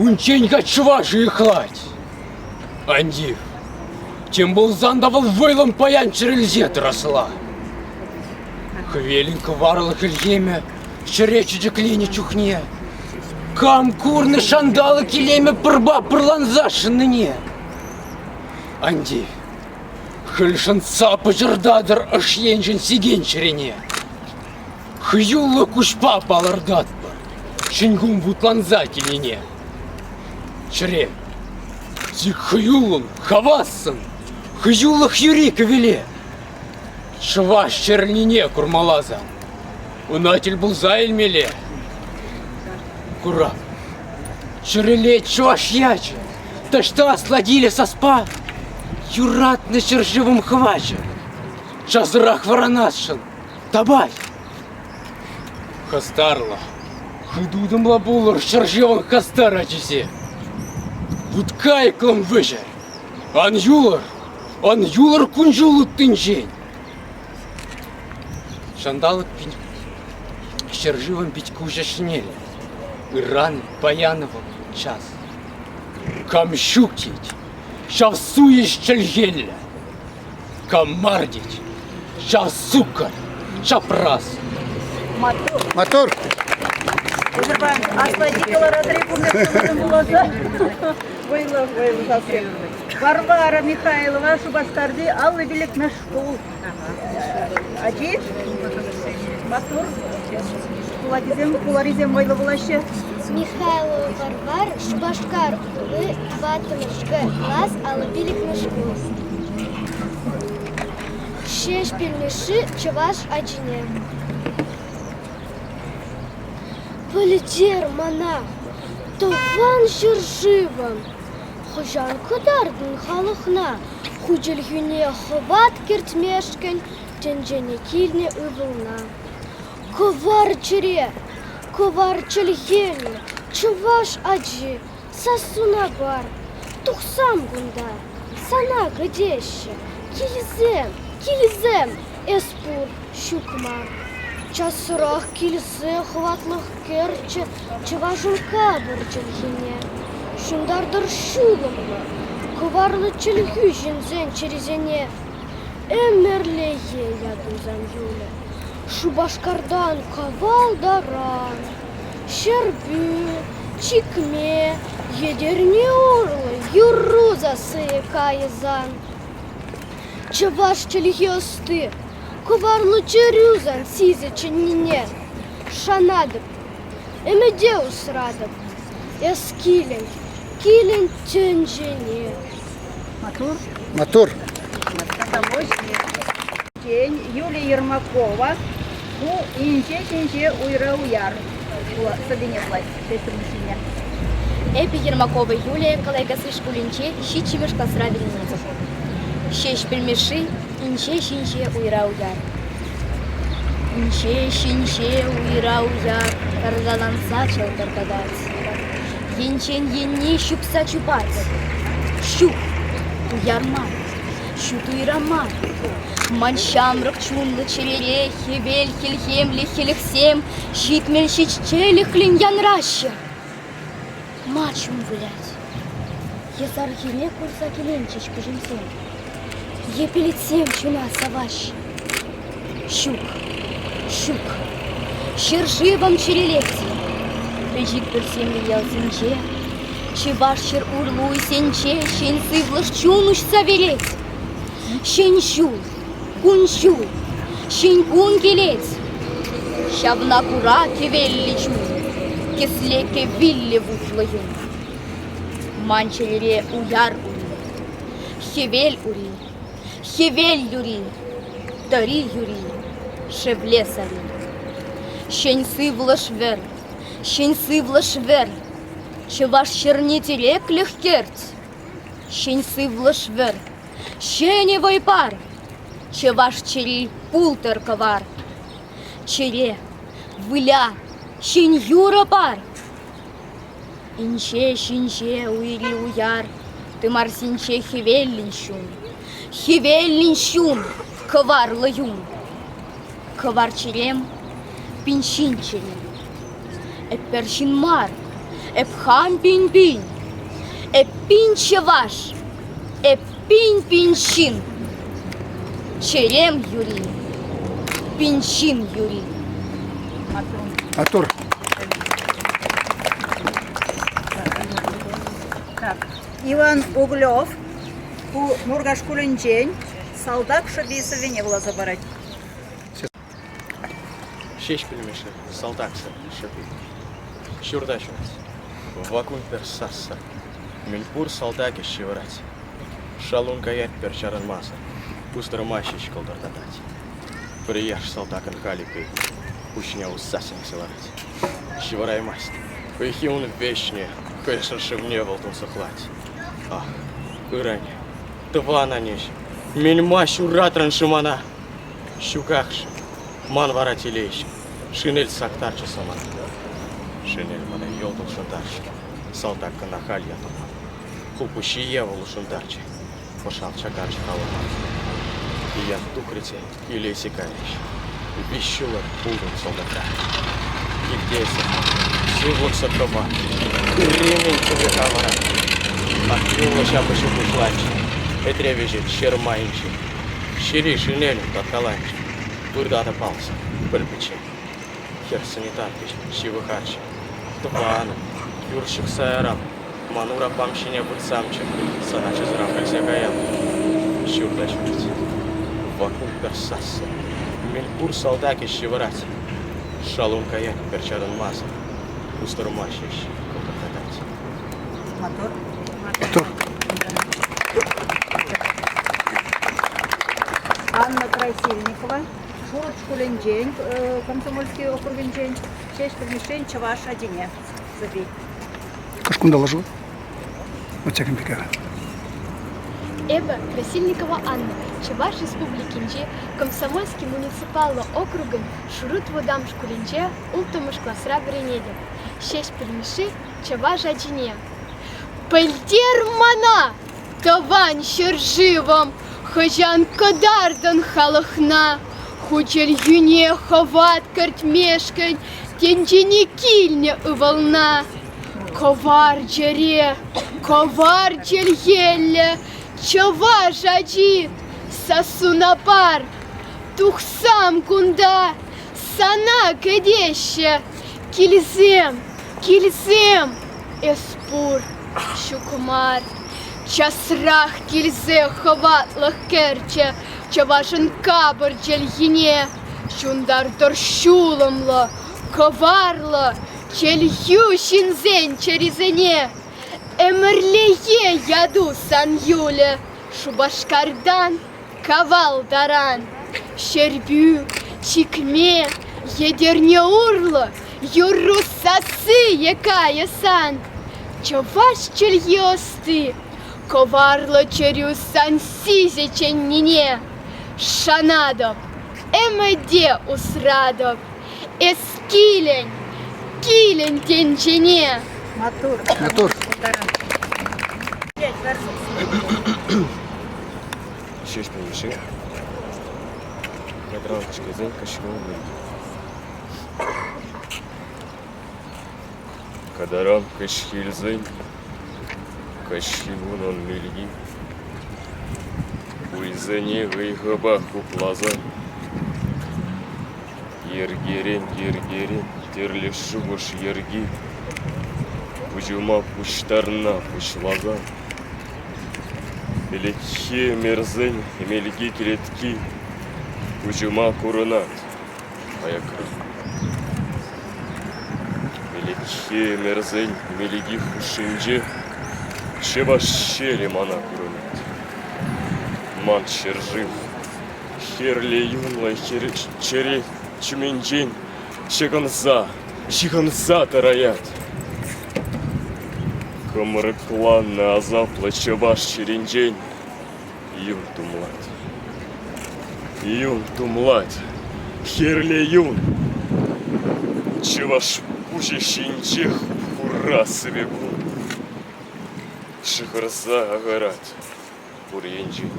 унччен-ха чӑваш ыйхлать. Ан тив, тем пулсан та вӑл вӑйлӑн паян чӗрӗлсе тӑрасла. Хӗвелӗн кӑварлӑ хӗлхемӗ ҫӗре чечекленӗ чухне кам курнӑ ҫанталӑк илемӗ пӑрпа пӑрланса шӑннине? Ан тив, хӗл шӑнтса пӑчӑртатӑр ӑш енчен сикен чӗрене. Хӑюллӑ куҫпа палӑртатпӑр ҫӗн кун вутланса килнине. Чӗре, тик хӑюллӑн, хавассӑн, хӑюлӑх юри кӗвеле. Чӑваш чӗрнине курмаласан, ӑна тӗл пулса илмелле. Кура, чӗрӗлет чӑваш ячӗ, таҫта аслатиле саспа юратнӑ ҫӗршывӑм хӑвачӗ. Часрах вӑранасшӑн, тапать. Хастарлӑ, хытутӑмла пулӑр ҫӗршывӑн хастар ачисем. Вут-кайӑклӑн вӗҫӗр, ан юлӑр, ан юлӑр кун-ҫул ыттинчен. Ҫанталӑк ҫӗршывӑн пит-куҫӗ ҫӗнелӗ. Ыран паян вӑл час. Кам ҫук тет, ҫав суйӑҫ чӗлхеллӗ. Кам мар тет, ҫав суккӑр, чапрас. Маттур. Маттур. Эсир аслати кӑларатӑр пурнӑҫ пуласа. Вӑйлӑ, вӑйлӑ сасси. Варвара Михайлова Шупашкарти 55-мӗш шкул ачи. Маттур. Шкул ачисем, хуларисем вӑйлӑ пулаҫҫӗ. Михайлова Варвара, Шупашкар хули, тӑваттӑмӗш Г класс, 55-мӗш шкул. Ҫеҫпӗл Мишши чӑваш ачине. Пӗлтер мана, тӑван ҫӗршывӑм, хӑҫан кӑтартӑн халӑхна ху чӗлхӳне хӑват кӗртмешкӗн тӗнчене килнӗ ывӑлна. Кӑвар чӗре, кӑвар чӗлхеллӗ чӑваш ачи, сассуна пар, тухсам кунта, сана кӗтеҫҫӗ, килсем, килсем, эс пур, ҫук мар. Часрах килсе хӑватлӑх кӗрчӗ чӑвашӑн капӑр чӗлхине. Ҫунтартӑр ҫулӑмлӑ, кӑварлӑ чӗлхӳ ҫынсен чӗрисене. Ӗмӗрлӗхе ятусам юлӗ. Шупашкартан Кавал таран, Ҫӗрпӳ, Чикме, Етӗрне урлӑ юрру сасси кайсан. Чӑваш чӗлхи ӑсти, кӑварлӑ чӗрӳ сан сисӗ чӗннине. Шанатӑп, ӗмӗте усратӑп, эс килӗн, килӗн тӗнчене. Матур. Матур. Тен, Юлия Ермакова ку инҫе ҫинҫе уйра уяр сӑввине вулать Ҫеҫпӗл Мишшине. Эпӗ Ермакова Юлия Калайкасси шкулӗнче ҫиччӗмӗш класра вӗренетӗп. Ҫеҫпӗл Мишши инҫе ҫинҫе уйра уяр. Инҫе ҫинҫе уйра уяр тарлаланса чӑлтӑртатать. Енчен енне ҫупса чупать. Ҫук, уяр мар, ҫут уйра мар. Ман ҫамрӑк чунлӑ чӗрере хӗвел хӗлхемлӗ хӗлӗхсем 77 чӗлӗхлӗн янраҫҫӗ. Ма чун вылять? Е сар хӗве курса киленчӗҫ куҫӑмсем? Е пӗлӗтсем чуна саваҫҫӗ? Ҫук, ҫук, ҫӗршывӑм чӗрӗлет. Пӗчӗк пӳртсемлӗ ялсенче, чӑваш ҫӗр урлӑ уйсенче ҫӗн сывлӑш чун уҫса верет. Ҫӗн ҫул, кун-ҫул, ҫӗн кун килет. Ҫавна кура кӗвеллӗ чун, кӗсле кӗввиллӗ вутлӑ юн. Ман чӗрере уяр ури, хӗвел ури, Хӗвел юри, тӑри юри, шевле сари. Ҫӗн сывлӑш вӗр, ҫӗн сывлӑш вӗр, Чӑваш ҫӗрне тӗреклӗх кӗрт. Ҫӗн сывлӑш вӗр, ҫӗнӗ вӑй пар, Чӑваш чӗри пултӑр кӑвар. Чӗре, выля, ҫӗн юрӑ пар. Инҫе-ҫинҫе уйри уяр, Тымарсенче хӗвеллӗн ҫун, Хӗвеллӗн ҫун, кӑварлӑ юн. Кӑвар чӗрем, пин ҫын чӗри. Эп пӗр ҫын мар, эп хам пин-пин. Эп пин чӑваш, эп пин-пин ҫын. Чӗрем юри, пин ҫын юри. Артур. Так, Иван Углев ку Муркаш шкулӗнчен салтак шӑпи сӑввине вуласа парать. Ҫеҫпӗл Мишши, салтак шӑпи. Ҫурта ҫунать. Вакун пӗр сассӑр. Мӗнпур салтакӗ ҫывӑрать. Шалун каять пӗр чарӑнмасӑр, кустӑрма ҫеҫ кӑлтӑртатать. Пӗр яш салтакӑн халӗ пуҫне усса сӗнксе ларать. Ҫывӑраймасть. Ыйхи ун вӗҫне, хӑй ҫӗршывне вӑл тунсӑхлать. Ах, ыран, тӑван аннеҫ, мӗн-ма ҫуратрӑн-ши мана? Ҫуках-ши, ман вара телейҫӗ, шинель сактарчӗ самана. Шинель мана йӑлт улшӑнтарчӗ, салтак кӑна халь ятӑман. Хулпуҫҫие вӑл улшӑнтарчӗ, пӑшал чакарчӗ халӑха. Ят тухрӗ те илесе кайрӗҫ. Виҫ ҫула пултӑм салтакра. Килтесӗр, сывлӑхсӑр тӑма, ырримен чӗре вара. Ак юлнӑ ҫапӑҫу пуҫланчӗ, ӗтре вӗҫет ҫырма айӗнче. Ҫири шинелӗм таткаланчӗ, выртатӑп алсӑр, пӗр-пӗччен. Хӗр санитарки ҫывӑхарчӗ. Тӑванӑм, юр ҫыхса ярам, ман урапам ҫине выртсамччӗ, сана часрах илсе каям. Ҫурта ҫунать. Вакун пӗр сассӑр. Мӗнпур салтакӗ ҫывӑрать. Шалун каять пӗр чарӑнмасӑр. Кустӑрма ҫеҫ кӑлтӑртатать. Мотор. Мотор. Анна Красильникова, Шурут шкулӗнчен, Комсомольски округӗнчен, Ҫеҫпӗл Мишшин чӑваш ачине сӑвви. Кашкунта лашу. Вот ҫакӑн пек. Эпӗ Красильникова Анна, Чӑваш Республикинчи Комсомольски муниципаллӑ округӑн Шурут вӑтам шкулӗнче улттӑмӗш класра вӗренетӗп. Ҫеҫпӗл Мишши чӑваш ачине. Пӗлтер мана, тӑван ҫӗршывӑм, хӑҫан кӑтартӑн халӑхна, ху чӗлхӳне хӑват кӗртмешкӗн тӗнчене килнӗ ывӑлна. Кӑвар чӗре, кӑвар чӗлхеллӗ чӑваш ачи, сассуна пар, тухсам кунта, сана кӗтеҫҫӗ. Килсем, килсем, эс пур, ҫук мар. Часрах килсе хӑватлӑх кӗрчӗ чӑвашӑн капӑр чӗлхине. Ҫунтартӑр ҫулӑмлӑ, кӑварлӑ чӗлхӳ ҫынсен чӗрисене. Ӗмӗрлӗхе яту сан юлӗ Шупашкартан Кавал таран. Ҫӗрпӳ, Чикме, Етӗрне урлӑ юрру сасси е кайӗ сан. Чӑваш чӗлхи ӑсти, кӑварлӑ чӗрӳ сан сисӗ чӗннине. Шанатӑп, ӗмӗте усратӑп, эс килӗн, килӗн тӗнчене. Маттур. Маттур. Ҫеҫпӗл Мишши Ятран кӗҫкесен каҫхи мӗлки. Катаран кӗҫхилсен каҫхи кунӑн мӗлки. Уйсене ыйхӑпа хупласа йӗркерен йӗркерен тӗрлӗ шухӑш йӗрки пуҫӑма пуҫтарна пуҫласан Ӗлӗкхи ӗмӗрсен ӗмелки кӗлетки куҫӑма курӑнать аякра. Ӗлӗкхи ӗмӗрсен ӗмелки хушшинче чӑваш ҫӗрӗ мана курӑнать. Ман ҫӗршыв хӗрлӗ юнлӑ чӗре чӳменчен ҫӑкӑнса, ҫыхӑнса тӑраять. Кӑмрӑкланнӑ асаплӑ чӑваш чӗринчен юн тумлать. Юн тумлать, хӗрлӗ юн. Чӑваш пуҫӗ ҫинчех хура сӗве кун. Шӑхӑрса ахӑрать пур енчен.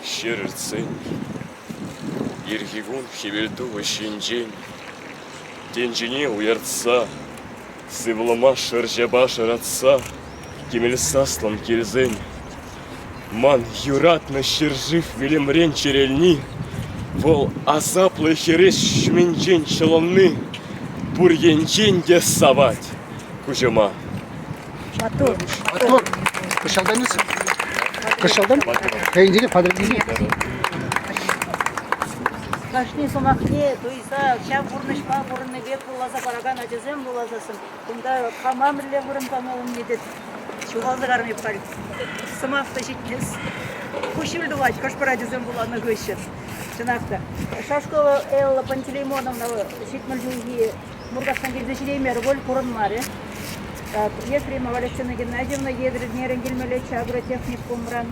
Ҫӗрӗртсен, ирхи кун хӗвелтухӑҫ енчен тӗнчене уяртса, сывлӑма шӑрҫапа шӑратса кӗмӗл саслӑн килсен, ман юратнӑ ҫӗршыв вилӗмрен чӗрӗлни, вӑл асаплӑ хӗрес ҫумӗнчен ҫӑлӑнни пур енчен те савать куҫӑма. Маттур. Маттур. Кӑҫалтан эс? Кӑҫалтан? Хӑйӗнче Патӑрьелӗнче. Кашни сӑмахне туйса ҫав пурнӑҫпа пурӑннӑ пек вуласа паракан ачасем вуласассӑн кунта кама мӗнле вырӑн памаллине те ҫухалса карми халь. Сӑмах та ҫитмест. Куҫҫуль тухать хӑш-пӗр ачасем вуланӑ хыҫҫӑн. Чӑнах та. Шашкова Элла Пантелеймоновна 70 ҫулхи Муркашран килсе ҫитеймерӗ пуль, курӑнмарӗ. Ефремова Алевтина Геннадьевна Етӗрнерен килмеллеччӗ агротехникумран,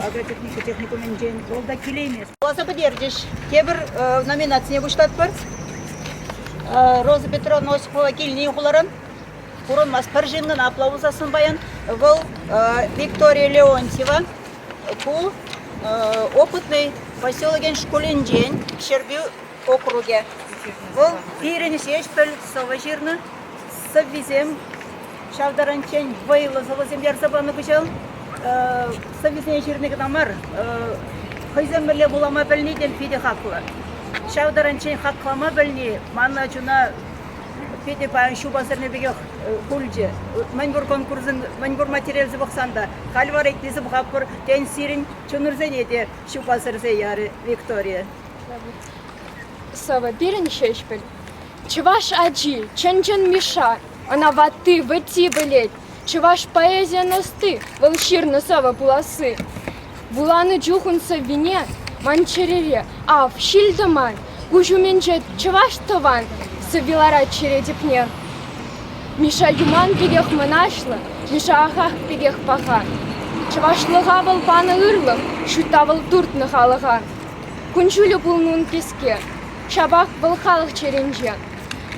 агротехника техникумӗнчен. Вӑл та килеймест. Вуласа пӗтерчӗҫ. Тепӗр номинацине пуҫлатпӑр. Роза Петровна Осипова килни хуларан пурӑнмасть. Пӗр ҫыннӑн апла пулсассӑн паян вӑл Виктория Леонтьева. Ку опытный поселокӗн шкулӗнчен Ҫӗрпӳ округӗ. Вӑл пирӗн Ҫеҫпӗл сӑвӑ ҫырнӑ. Сӑввисем ҫав таранччен вӑйлӑ сӑвӑсем ярса панӑ кӑҫал. Сӑввисене ҫырни кӑна мар, хӑйсем мӗнле вулама пӗлни те питӗ хаклӑ. Ҫав таранччен хаклама пӗлни мана чуна питӗ паян ҫупа сӗрнӗ пекех пулчӗ. Мӗнпур конкурсӑн, мӗнпур материалсем пӑхсан та халь вара итлесе пӑхатпӑр, тен, сирӗн чунӑрсене те ҫупа сӗрсе ярӗ Виктория. сӑвӑ пирӗн Ҫеҫпӗл. Чӑваш ачи, чӑн-чӑн Миша, ӑна ватти-вӗтти пӗлет. Чӑваш поэзийӗн ӑсти, вӑл ҫырнӑ сӑвӑ пуласси. Вуланӑ чух ун сӑввине ман чӗрере, ав, ҫил-тӑман, куҫ умӗнче чӑваш тӑван сӑвви ларать чӗре тӗпне. Миша Юман пекех мӑнаҫлӑ, Миша Ахах пекех паха. Чӑвашлӑха вӑл панӑ ырлӑх, ҫутта вӑл туртнӑ халӑха. Кун-ҫулӗ пулнӑ ун кӗске, ҫапах вӑл халӑх чӗринче.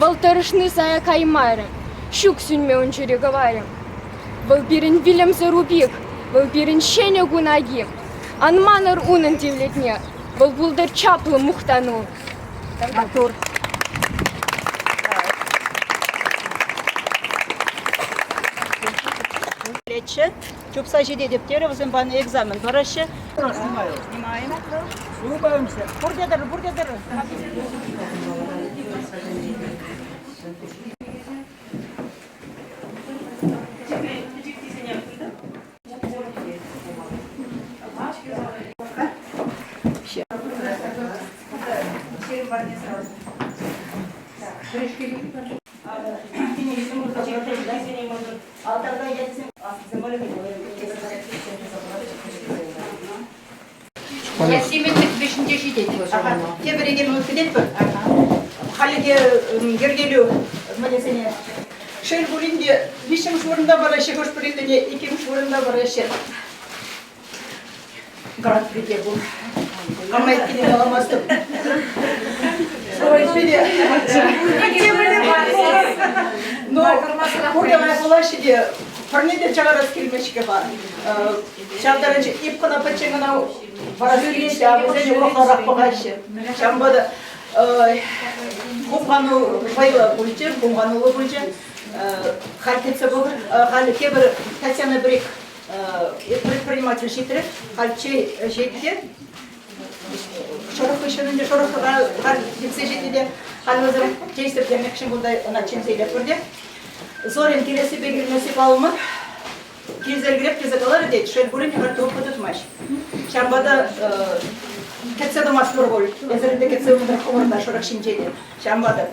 Вӑл тӑрӑшни сая каймарӗ, ҫук сӳнме ун чӗри кӑварӗ. Вӑл пирӗн вилӗмсӗр упик, вӑл пирӗн ҫӗнӗ кун аки. Ан манӑр унӑн тивлетне, вӑл пултӑр чаплӑ мухтану. Маттур. Чупса ҫитетӗп терӗ, вӗсем панӑ экзамен параҫҫӗ. Снимаем. Улыбаемся. Пурте тӑрӑр, пурте тӑрӑр. Симӗслӗх вӗҫӗнче ҫитет вӑл. Тепӗр икӗ минут кӗтетпӗр. Хальлӗхе йӗркелӳ мӗнӗсене шел пулин те виҫҫӗмӗш вырӑнта параҫҫӗ, хӑш-пӗрисене иккӗмӗш вырӑнта параҫҫӗ. Гран-при те пур. Кама иккенне каламастӑп. Но пурте лайӑх пулаҫҫӗ те, пӗрне те чакарас килмест-ҫке-ха. Ҫав таранччен эп кӑна пӗччен кӑна парас килет, а вӗсене урӑхларах пӑхаҫҫӗ. Ҫавӑнпа та хумхану вӑйлӑ пулчӗ, хумхануллӑ пулчӗ. Халь кӗтсе пӑхӑр. Халь тепӗр Татьяна Брик предприниматель ҫитрӗ. Халь чей ӗҫет те. Шӑрӑх хыҫҫӑн ӗнтӗ шӑрӑх халь килсе ҫитнӗ те халь вӗсем чей сӗртемекшӗн кунта ӑна чӗнсе илетпӗр те. Зорин килессипе килмесси паллӑ мар. Килсе ӗлкӗреп тесе каларӗ тет, шел пулин те халь трубка тытмасть. Ҫавӑнпа та кӗтсе тӑмастпӑр пуль. Эсир ӗнтӗ кӗтсе ывӑнтӑр хӑвӑр та шӑрӑх ҫинче те. Ҫавӑнпа та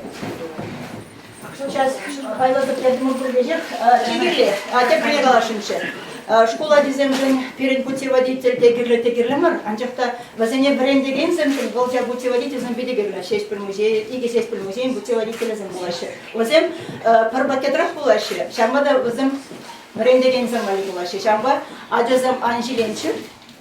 Сейчас хайласа пӗтертӗмӗр пуль веҫех. Чи кирли, теприне каласшӑнччӗ. Шкул ачисемшӗн пирӗн путеводитель те кирлӗ, те кирлӗ мар, анчах та вӗсене вӗрентекенсемшӗн вӑл ҫав путеводительсем питӗ кирлӗ. Ҫеҫпӗл музейӗ, икӗ Ҫеҫпӗл музейӗн путеводителӗсем пулаҫҫӗ. Вӗсем пӗр пакетрах пулаҫҫӗ, ҫавӑнпа та вӗсем вӗрентекенсем валли пулаҫҫӗ. Ҫавӑнпа ачасем ан ҫиленччӗр,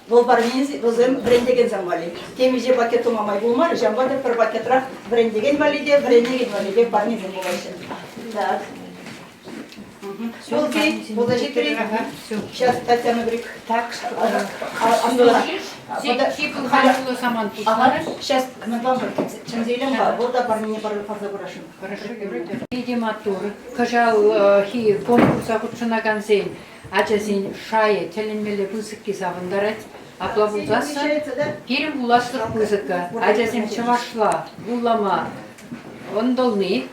вӑл парне вӗсем вӗрентекенсем валли. Темиҫе пакет тума май пулмарӗ, ҫавӑнпа та пӗр пакетрах вӗрентекен валли те, вӗренекен валли те парнесем пулаҫҫӗ. Так. Окей, пулса ҫитрӗ. Сейчас Татьяна говорит. Так, Сейчас мы вам чӗнсе илем-ха, вӑл та парнене парса пырасшӑн. Хорошо, Питӗ маттур. Кӑҫалхи конкурса хутшӑнакансен ачасен шайӗ тӗлӗнмелле пысӑкки савӑнтарать. Апла пулсассӑн пирӗн пуласлӑх пысӑккӑ. Ачасем чӑвашла вулама ӑнтӑлни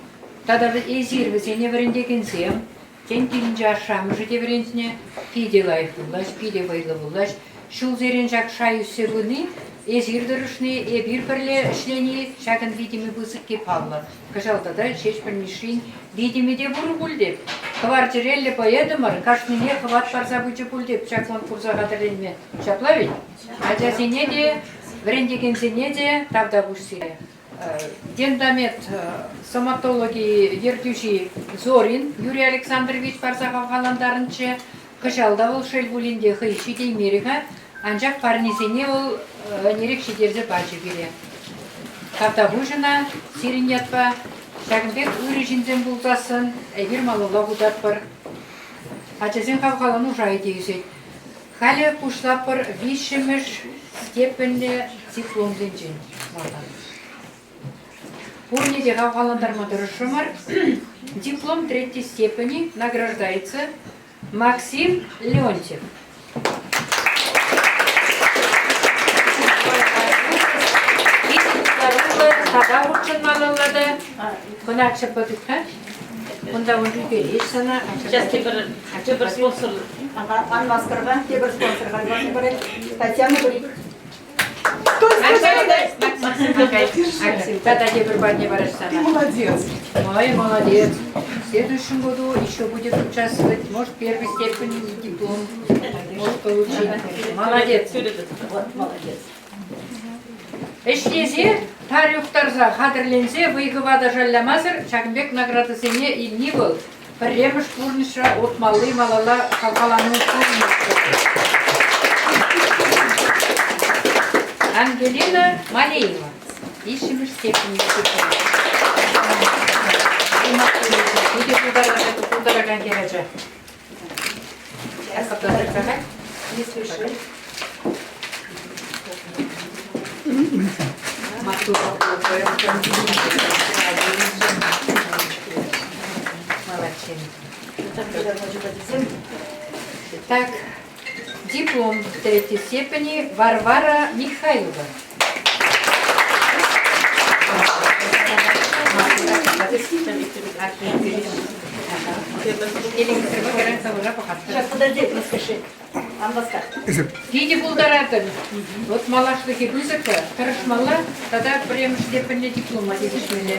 тата эсир вӗсене вӗрентекенсем, тен, килӗнче ашшӗ-амӑшӗ те вӗрентнӗ, питӗ лайӑх пулаҫ, питӗ вӑйлӑ пулаҫ. Ҫулсерен ҫак шай ӳссе пыни, эсир тӑрӑшни, эпир пӗрле ӗҫлени ҫакӑн витӗмӗ пысӑкки паллӑ. Кӑҫал тата Ҫеҫпӗл Мишшин витӗмӗ те пур пуль теп. Кӑвар чӗреллӗ поэтӑмӑр кашнине хӑват парса пычӗ пуль теп ҫак конкурса хатӗрленме. Ҫапла вӗт? Ачасене те, вӗрентекенсене те тавтапуҫ сире. Дентамед стоматологи ертӳҫи Зорин Юрий Александрович парса хавхалантарнӑччӗ. Кӑҫал та вӑл, шел пулин те, хӑй ҫитеймерӗ-ха, анчах парнисене вӑл ӗнерех ҫитерсе пачӗ пире. Тавтапуҫ ӑна сирӗн ятпа. Ҫакӑн пек ырӑ ҫынсем пулсассӑн эпир малалла утатпӑр. Ачасен хавхалану шайӗ те ӳсет. Халӗ пуҫлатпӑр виҫҫӗмӗш степеньлӗ дипломсенчен малтан. Пурне те хавхалантарма тӑрӑшрӑмӑр. Диплом третьей степени награждается Максим Леонтьев. Тата хутшӑнмалла та. Кӑна чӑппа тытха. Кунта ун ӳкерет сана. Сейчас тепӗр, тепӗр спонсор. Ан васкӑр-ха, тепӗр спонсор парать. Татьяна Брик. Тата тепӗр парне парас сана. Ты молодец. Ой, молодец. В следующем году еще будет участвовать. Может, первой степени диплом может получить. Молодец. Вот, молодец. Ӗҫлесе, тар юхтарса, хатӗрленсе вӑй-хӑвата та шалламасӑр ҫакӑн пек наградӑсене илни вӑл пӗрремӗш пурнӑҫра утмалли малалла хавхалану Ангелина Малеева, виҫҫӗмӗш степеньлӗ Питӗ пултаракан хӗрача. Не спеши. Так, диплом третьей степени Варвара Михайлова. Сейчас, подожди, не спеши. Ан васка. Питӗ пултаратӑн. Вот малашлӑхӗ пысӑк, тӑрӑшмалла тата пӗрремӗш степеньлӗ диплома тивӗҫмелле.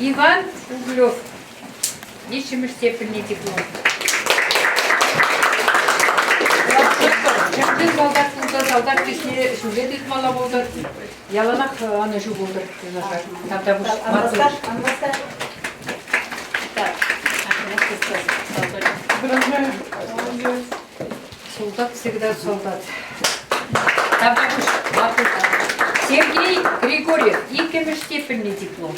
Иван Углев, виҫҫӗмӗш степеньлӗ диплом. Чӑн-чӑн салтак пулса салтак чысне ҫӳле тытмалла пултӑр. Яланах ӑнӑҫу пултӑр, юлташар. Тавтапуҫ. Ан васка, ан васка. Так. Солдат всегда солдат. Тавтапуҫ. Маттур. Сергей Григорьев, иккӗмӗш степеньлӗ диплом.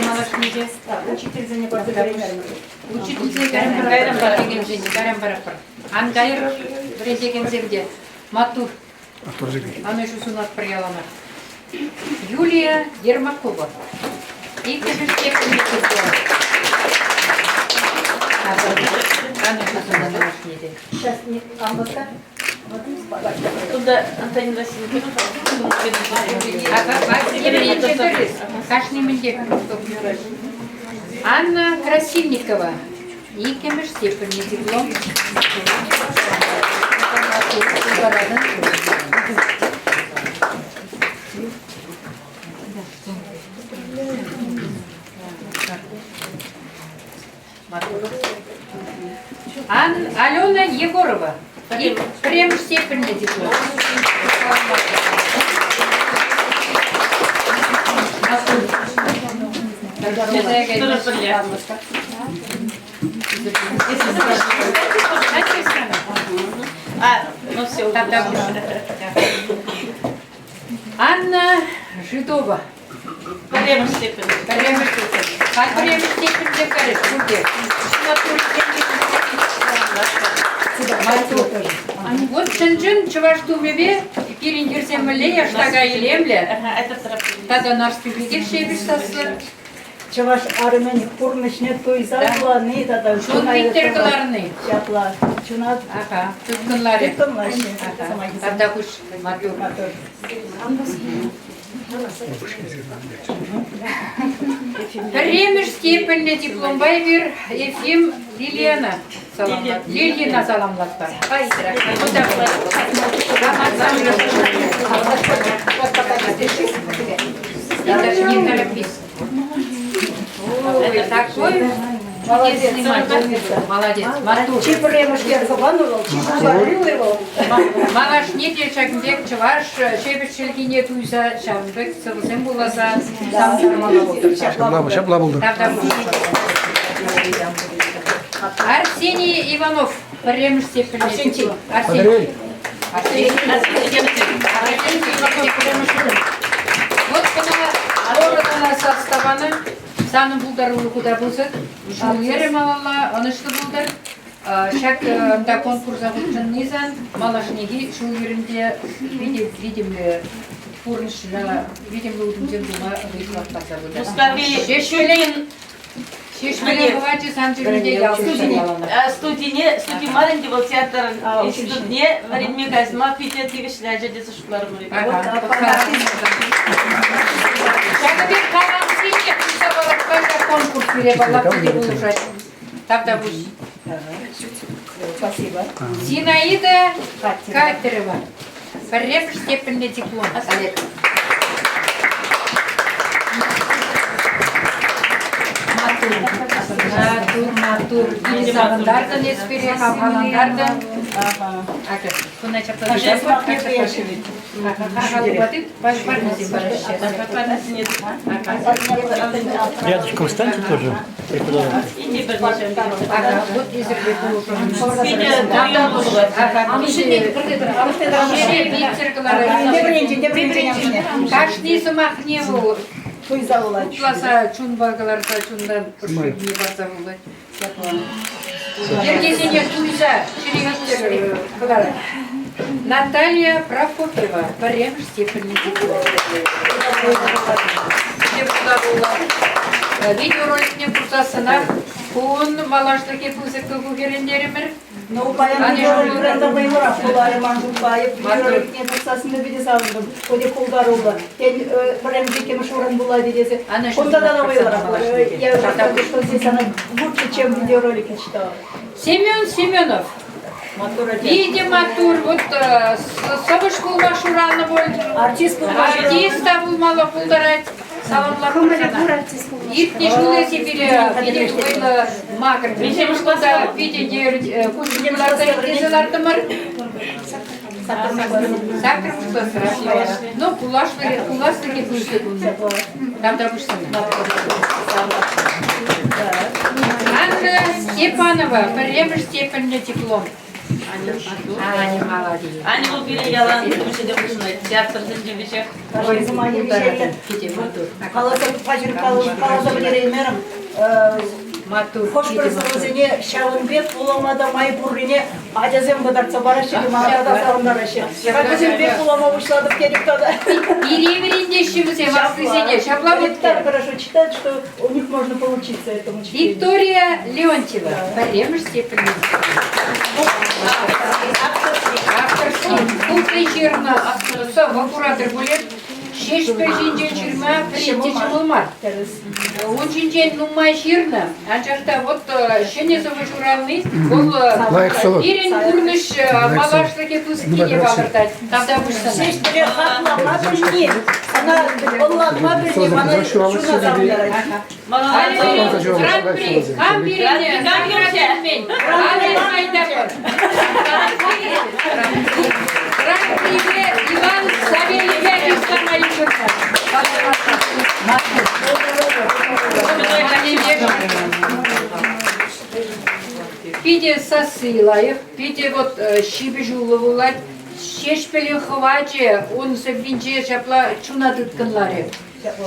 Малашне те. Учительсене парса вӗренерӗмӗр. Учительсене кайран кайран паратпӑр. Ан кайӑр, вӗрентекенсем те. Маттур. Ӑнӑҫу сунатпӑр яланах. Юлия Ермакова. Иккӗмӗш степеньлӗ диплом. Ӑнӑҫу сунатӑп малашне те. Сейчас не ан Тунта Антонина Васильевна. Кашни мӗнте Анна Красильникова. Иккӗмӗш степеньлӗ диплом. Ан Алена Егорова. Пӗрремӗш степеньлӗ диплом. А, ну все. Анна Жидова. Пӗрремӗш степень. Пӗрремӗш степень. Халь пӗрремӗш степеньте кайрӗҫ пурте. Вот чӑн-чӑн чӑваш тумӗпе пирӗн хӗрсем мӗнле яштака илемлӗ. Тата Нарспи пекех ҫепӗҫ саслӑ. Чӑваш арӑмӗн пурнӑҫне туйса вулани тата Чун виттер кӑларни. Ҫапла. Чуна Аха, тыткӑнларӗ. Тыткӑнлаҫҫӗ. Тата пуҫ маттур. Пӗрремӗш степеньлӗ дипломпа эпир Ефим Лилияна Лилина саламлатпӑр. Даже не торопись. Ой, такой чудесный мальчик. Молодец. Маттур. Чи пӗрремӗш хӑванӑ вӑл, чи пултаруллӑ вӑл. Малашне те ҫакӑн пек чӑваш ҫепӗҫ чӗлхине туйса ҫавӑн пек сӑвӑсем вуласа савӑнтармалла пултӑр. Ҫапла пултӑр. Арсений Иванов пӗрремӗш степеньлӗ. Арсентий. Арсентий. Арсентий Иванов пӗрремӗш Вот кӑна Лора сас панӑ. Санӑн пултарулӑху та пысӑк. Ҫул-йӗрӗ малалла ӑнӑҫлӑ пултӑр. Ҫак унта конкурса хутшӑнни сан малашнехи ҫул-йӗрӗнте питӗ витӗмлӗ пурнӑҫра витӗмлӗ утӑмсем тума вӑй-хӑват парса пытӑр. Мускаври Ҫеҫпӗлӗн Ҫеҫпӗле хӑвачӗ сан чӗрӳнте ял студине, студи мар ӗнтӗ вӑл театр институтне вӗренме кайма питӗ тивӗҫлӗ ача тесе шутларӑмӑр. Ҫакӑн пек талантсене туйса палӑртма ҫак конкурс пире паллах питӗ пулӑшать. Тавтапуҫ. Спасибо. Зинаида Катерова. Пӗрремӗш степеньлӗ диплом. Маттур, маттур, маттур. Питӗ савӑнтартӑн эс пире, хавхалантартӑн. Акӑ, куна ҫапла Рядышком встаньте тоже, преподаватель. Кашни сӑмахне вӑл хутласа чунпа кӑларса чунтан ӑшшине парса вулать. Йӗркесене туйса чӗре кӑларать. Наталья Прокопьева пӗрремӗш степеньлӗ диплом. Пултаруллӑ. Видеороликне курсассӑнах кун малашлӑхӗ пысӑк кукерӗнтерӗмӗр. Ну, паян видеороликран та вӑйлӑрах пуларӗ ман шутпа. Эп видеороликне пӑхсассӑн питӗ савӑнтӑм. Питӗ пултаруллӑ. Тен, пӗрремӗш иккӗмӗш вырӑн пулать тесе. Кунта та вӑйлӑрах. Я уже что здесь она лучше, чем в видеоролике читала. Семен Семенов. Питӗ маттур. Вот сӑвӑҫ пулма шуранӑ пуль. Артист пулма Артист та пулмалла пултарать. Саламлатпӑр сана. Иртнӗ ҫул эсӗ пире питӗ вӑйлӑ макӑртӑн. Та питӗ куҫ ларса итлесе лартӑмӑр. Саккӑрмӗш класра. Ну, пуласлӑхӗ, пуласлӑхӗ пысӑк ун. Тавтапуҫ сана. Анна Степанова, пӗрремӗш степеньлӗ диплом. Аня молодец. Аня вӑл пире ялан пурҫӑ хушӑнать. Театрсенче веҫех. Каласа каласа пӗтереймерӗм. Хӑш-пӗр сӑвӑсене ҫавӑн пек вулама та май пуррине ачасем кӑтартса параҫҫӗ те мана тата савӑнтараҫҫӗ. Вӗсем пек вулама пуҫлатӑп тетӗп тата. Пире вӗрентеҫҫӗ вӗсем аслисене. Ҫапла вот. Так хорошо читать, что у них можно поучиться этому чтению. Виктория Леонтьева, пӗрремӗш степеньлӗ. Авторский. Пултӑ ҫырнӑ сӑвӑ куратӑр пулӗ. Ҫеҫпӗл ҫинчен ҫырма пӗрре ҫӑмӑл мар. Ун ҫинчен нумай ҫырнӑ, анчах та вот ҫӗнӗ сӑвӑ ҫурални вӑл пирӗн пурнӑҫ малашлӑхӗ пысӑккине палӑртать. Тавтапуҫ сана. Ҫеҫпӗле хаклама пӗлни, ӑна ӑнланма пӗлни мана чуна савӑнтарать. Гран-при кам пирӗн кам юратман? Гран-припе Иван Савельеве чыслама йышӑннӑ. Питӗ сасси лайӑх, питӗ вот ҫыпӑҫуллӑ вулать. Ҫеҫпӗлӗн хӑвачӗ ун сӑввинче ҫапла чуна тыткӑнларӗ.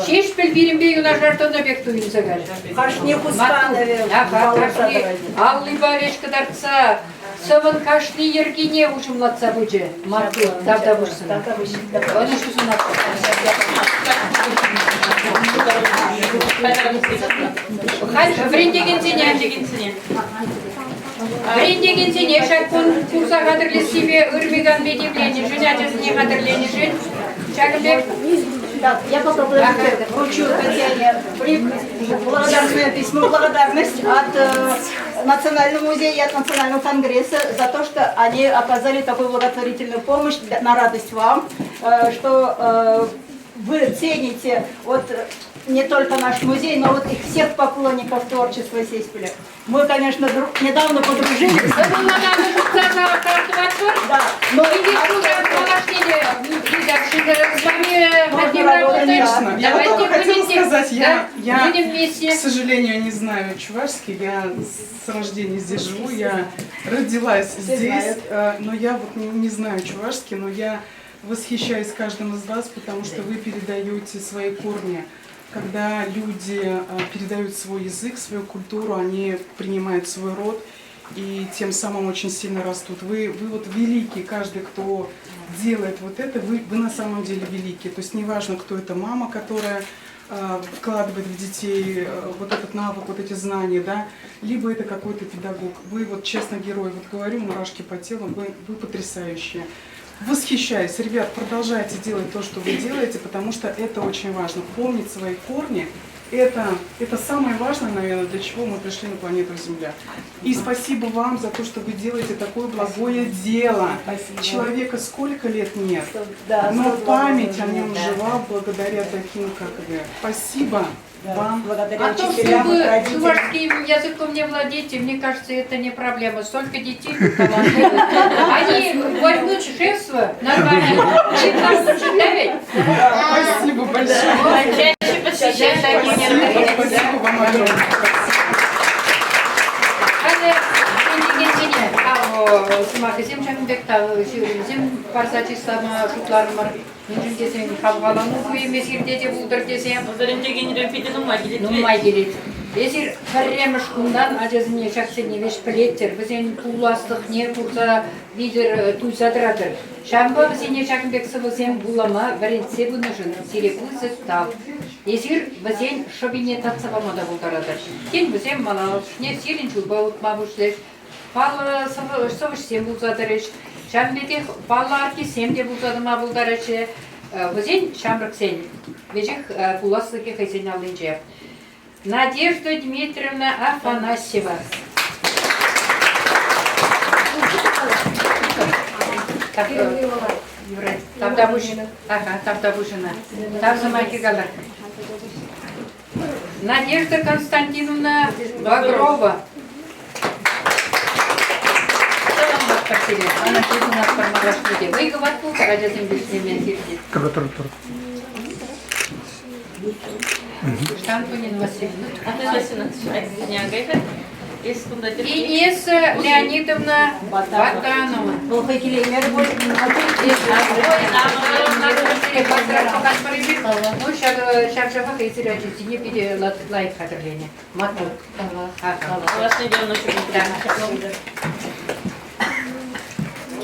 Ҫеҫпӗл пирӗнпе юнашар тӑнӑ пек туйӑнса кайрӗ. Кашни хусканӑвӗ кашни аллипа веҫ кӑтартса сӑвӑн кашни йӗркине уҫӑмлатса пычӗ. Маттур, тавтапуҫ сана. Ӑнӑҫу сунатпӑр. Халь вӗрентекенсене Вӗрентекенсене ҫак кун курса хатӗрлессипе ырми-канми тимленӗшӗн, ачасене хатӗрленӗшӗн ҫакӑн пек Так, я пока подождите, вручу Татьяне благодарное письмо, благодарность от Национального музея и от Национального конгресса за то, что они оказали такую благотворительную помощь на радость вам, что вы цените вот не только наш музей, но вот их всех поклонников творчества Сеспеля. Мы, конечно, недавно подружились. Да, но с вами хотим работать. Конечно. Я Давайте только хотела будем сказать, я, я, будем вместе. к сожалению, не знаю чувашский, я с рождения здесь живу, я родилась Все здесь, знают. но я вот не знаю чувашский, но я восхищаюсь каждым из вас, потому что вы передаете свои корни. Когда люди передают свой язык, свою культуру, они принимают свой род и тем самым очень сильно растут. Вы вот великий, каждый, кто делает вот это, вы на самом деле великий. То есть неважно, кто это, мама, которая вкладывает в детей вот этот навык, вот эти знания, да, либо это какой-то педагог. Вы вот честно герой, вот говорю, мурашки по телу, вы потрясающие. Восхищаюсь. Ребят, продолжайте делать то, что вы делаете, потому что это очень важно. Помнить свои корни. Это, это самое важное, наверное, для чего мы пришли на планету Земля. И спасибо вам за то, что вы делаете такое благое дело. Спасибо. Человека сколько лет нет, Да, но 102 память года, о нем да. жива благодаря таким, как вы. Спасибо вам. Благодаря А то, что вы чувашским языком не владеете, мне кажется, это не проблема. Столько детей талантливых. Они возьмут шефство над вами. Чем вас лучше давить? Спасибо большое. Чаще посещать такие мероприятия. Спасибо вам огромное. Халӗ вӗрентекенсене тав сӑмахӗсем ҫакӑн пек тав ҫырӑвӗсем парса чыслама шутларӑмӑр. Мӗншӗн тесен хавхалану туйӑмӗ сирте те пултӑр тесе. Вӗрентекенрен питӗ нумай килет. Нумай килет. Эсир пӗрремӗш кунтан ачасене ҫаксене веҫ пӗлеттӗр, вӗсен пуласлӑхне курса витӗр туйса тӑратӑр. Ҫавӑнпа вӗсене ҫакӑн пек сӑвӑсем вулама вӗрентсе пынӑшӑн сире пысӑк тав. Эсир вӗсен шӑпине татса пама та пултаратӑр. Тен, вӗсем малашне сирӗн ҫулпа утма пуҫлӗҫ, паллӑ сӑвӑҫсем пулса тӑрӗҫ, ҫавӑн пекех паллӑ артистсем те пулса тӑма пултараҫҫӗ. Вӗсен ҫамрӑксен веҫех пуласлӑхӗ хӑйсен аллинче. Надежда Дмитриевна Афанасьева. Тавтапуҫ. Ага, тавтапуҫ ӑна. Тав сӑмахӗ калар. Надежда Константиновна Багрова. Вӑй-хӑват пултӑр ачасем пуҫне сирте. Тӑрӑ, тӑрӑ, тӑрӑ. Антонина Васильевна. Инесса Леонидовна Батанова. Ну, ҫав-ҫавах эсир ачисене питӗ лайӑх хатӗрленӗ. Маттур.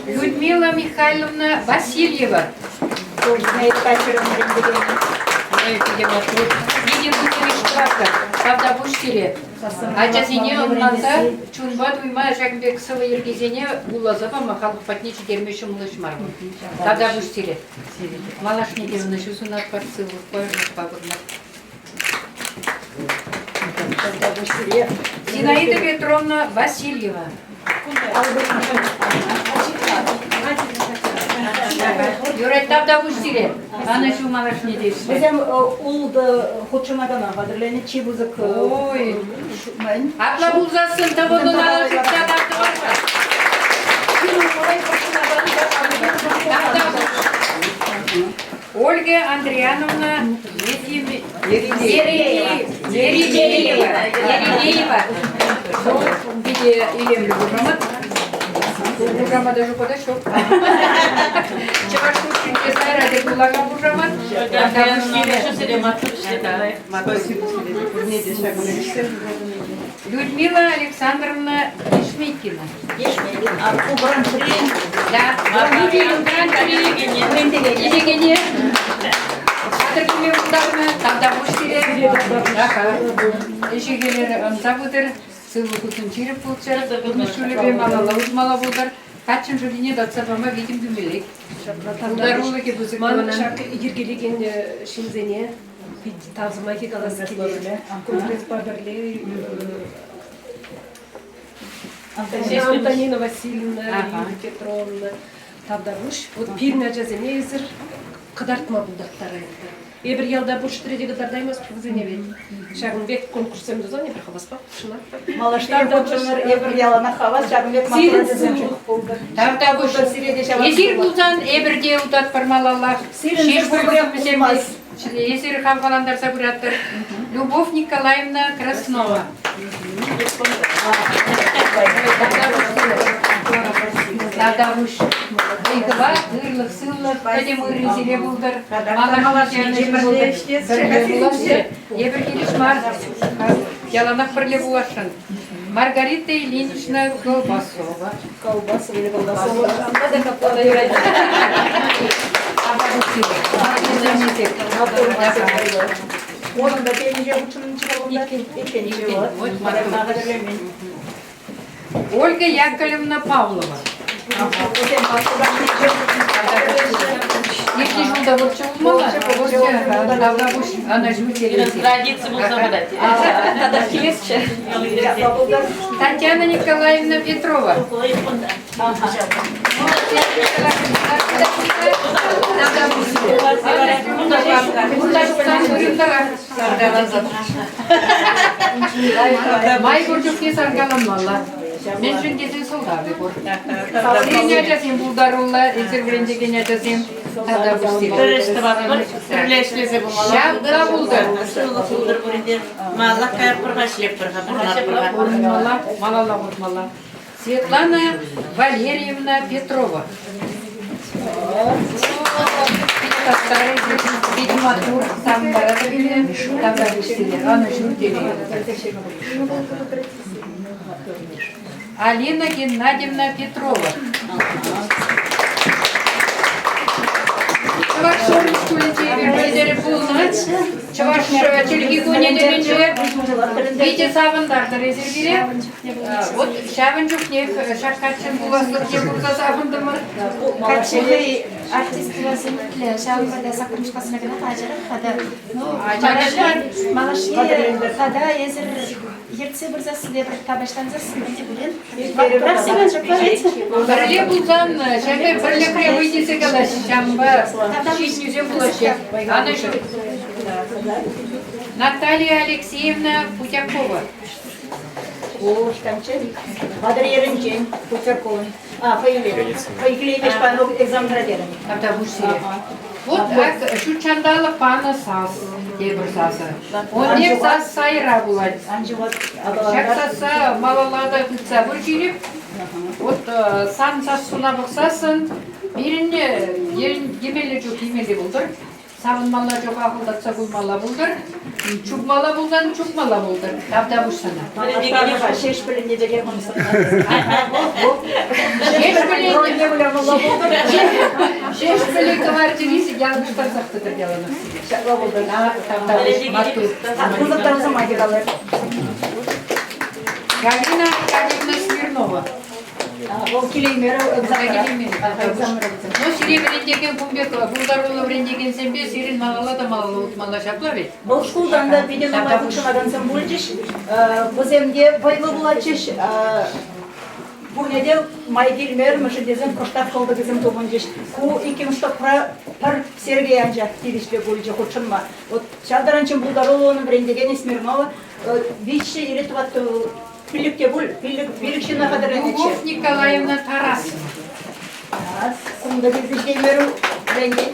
Людмила Михайловна Васильева. Тавтапуҫ сире. Ачасене ӑнланса чунпа туйма ҫакӑн пек сӑвӑ йӗркисене вуласа пама халӑх патне ҫитерме ҫӑмӑл ӗҫ мар. Тавтапуҫ сире. Малашне те ӑнӑҫу сунатпӑр, сывлӑхпа, ырлӑхпа пурӑнӑр. Зинаида Петровна Васильева. Юрать, тавтапуҫ сире. Ӑнӑҫу малашне те ӗҫле. Вӗсем ултӑ хутшӑнакана хатӗрленӗ чи пысӑк Ой. мӗн? Апла пулсассӑн тӑвӑлӑн алӑ ҫупса тав тӑвар-ха. Тавтапуҫ. Ольга Андриановна Еремеева. Еремеева. Питӗ илемлӗ хушамат. Хушамата ҫук та ҫук. Чӑваш хушшинче сайра тӗл пулакан хушамат. Людмила Александровна Ишмейкина. А ку гран-при? Да, гран-при илекене хатӗр килме пултарнӑ. Тавтапуҫ сире. Ӗҫӗ-хӗлӗр ӑнса пытӑр, сывлӑх усӑн ҫирӗп пулччӑр, пурнӑҫ ҫулӗпе малалла утмалла пултӑр. Каччӑн шӑпине татса пама витӗм кӳмеллех. Пултарулӑхӗ пысӑк Ман ӑна. ҫак йӗркелекен ҫынсене пит тав сӑмахӗ калас килет. Конгреспа пӗрле Антонина Васильевна, Юлия Петровна, тавтапуҫ. Вот пирӗн ачасене эсир кӑтартма пултарттарайӑр. Эпир ялта пур ҫӗре те кӑтартаймастпӑр вӗсене вӗт. Ҫакӑн пек конкурссем тусан эпир хаваспах хутшӑнатпӑр. Малашне хутшӑнӑр, эпир яланах хавас ҫакӑн пек Сирӗн маттурсем. сывлӑх пултӑр. Тавтапуҫ. Сире те ҫавах Эсир пулсан эпир те утатпӑр малаллах. Сирӗн Ҫеҫ пулмасть. Эсир хавхалантарса пыратӑр. Любовь Николаевна Краснова. Тавтапуҫ. Ыйтӑва ырлӑх-сывлӑх, пӗтӗм ырри сире пултӑр. Малашне пӗрле пуласчӗ. Эпир хирӗҫ мар. Яланах пӗрле пуласшӑн. Маргарита Ильинична Колбасова. Колбасова или Колбасова. Унӑн та темиҫе хутшӑнчӗ кунта. Иккенче вот. Ольга Яковлевна Павлова. Иртнӗ ҫул Кунта вӑрҫӑ пулмалла. Вӑрҫӑ тавра пуҫ ӑнӑҫу телей. Традици пулса пырать. Тата килесчӗ. Татьяна Николаевна Петрова. Май пур чухне саркаланмалла. Мӗншӗн тесен сӑлтавӗ пур. Пирӗн ачасем пултаруллӑ, эсир вӗрентекен ачасем тата Пӗр ӗҫ тӑватпӑр, пӗрле ӗҫлесе пымалла. Ҫапла пултӑр. Сывлӑх пултӑр пурин те. Малалла каятпӑр-ха, ӗҫлетпӗр-ха, пурӑнатпӑр-ха. Пурӑнмалла, малалла утмалла. Светлана Валерьевна Петрова. Питӗ маттур, савӑнтара та пире, тавра пуҫсене, ӑнӑҫу телей. Алина Геннадьевна Петрова. Чӑваш Сурӑм шкулӗнче эпир пӗлтерӗ пулнӑ. Чӑваш чӗлхи кунӗ тӗлӗнче питӗ савӑнтартӑр эсир пире. Вот ҫавӑн чухнех ҫак каччӑн пуласлӑхне курса савӑнтӑмӑр. Каччӑ хӑй артист пулас ӗмӗтлӗ, ҫавӑнпа та саккӑрмӗш класра кӑна ачарах тата ну малашне тата эсир ертсе пырсассӑн тепӗр тапаҫлансассӑн мӗн те пулин Пӗрле пулсан ҫакӑ пӗрлӗхре вӑй тесе калаҫҫӗ, ҫавӑнпа ҫитӗнӳсем пулаҫҫӗ. Анӑҫу. Наталья Алексеевна Путякова. Ушканчен, Патӑрьелӗнчен, Путяковӑн. А, хӑй хӑй килеймест пан экзаменра терӗм. Тата пуҫсире. Вот ак ҫут ҫанталӑк панӑ сас, тепӗр сасӑ. Он пек сас сайра пулать. Ҫак сасса малалла та тытса пыр ҫирӗп. Вот сан сассуна пӑхсассӑн пирӗн йӗмеллӗ чух йӗмелле пултӑр. Савӑнмалла чух ахӑлтатса кулмалла пултӑр. Чупмалла пулсан чупмалла пултӑр. Тавтапуҫ сана. Ҫеҫпӗлӗн пекех Ҫеҫпӗле кӑвар чӗри ялкӑштарсах тӑтӑр яланах. Ҫапла пултӑр. Тавтапуҫ, маттур. Пысӑк сӑмахӗ калар. Галина Аркадьевна Смирнова. Вӑл килеймерӗ экзаменра. Ну, сире вӗрентекен кун пек пултаруллӑ вӗрентекенсемпе сирӗн малалла та малалла утмалла ҫапла вӗт? Вӑл шкултан та питӗ нумай хутшӑнакансем пулчӗҫ. Вӗсем те вӑйлӑ пулатчӗҫ. Пурне те май килмерӗ, мӗншӗн тесен кӑштах кӑлтӑкӗсем тупӑнчӗҫ. Ку иккӗмӗш топра пӗр Сергей анчах тивӗҫлӗ пулчӗ хутшӑнма. Вот ҫав таранччен пултаруллӑ унӑн вӗрентекенӗ Смирнова виҫҫӗ или тӑваттӑ Пилӗк те пуль, пилӗк, пилӗк ҫынна хатӗрленӗччӗ. Любовь Николаевна Тарасова. Тарас, кунта килсе ҫитеймерӗ вӗрентет.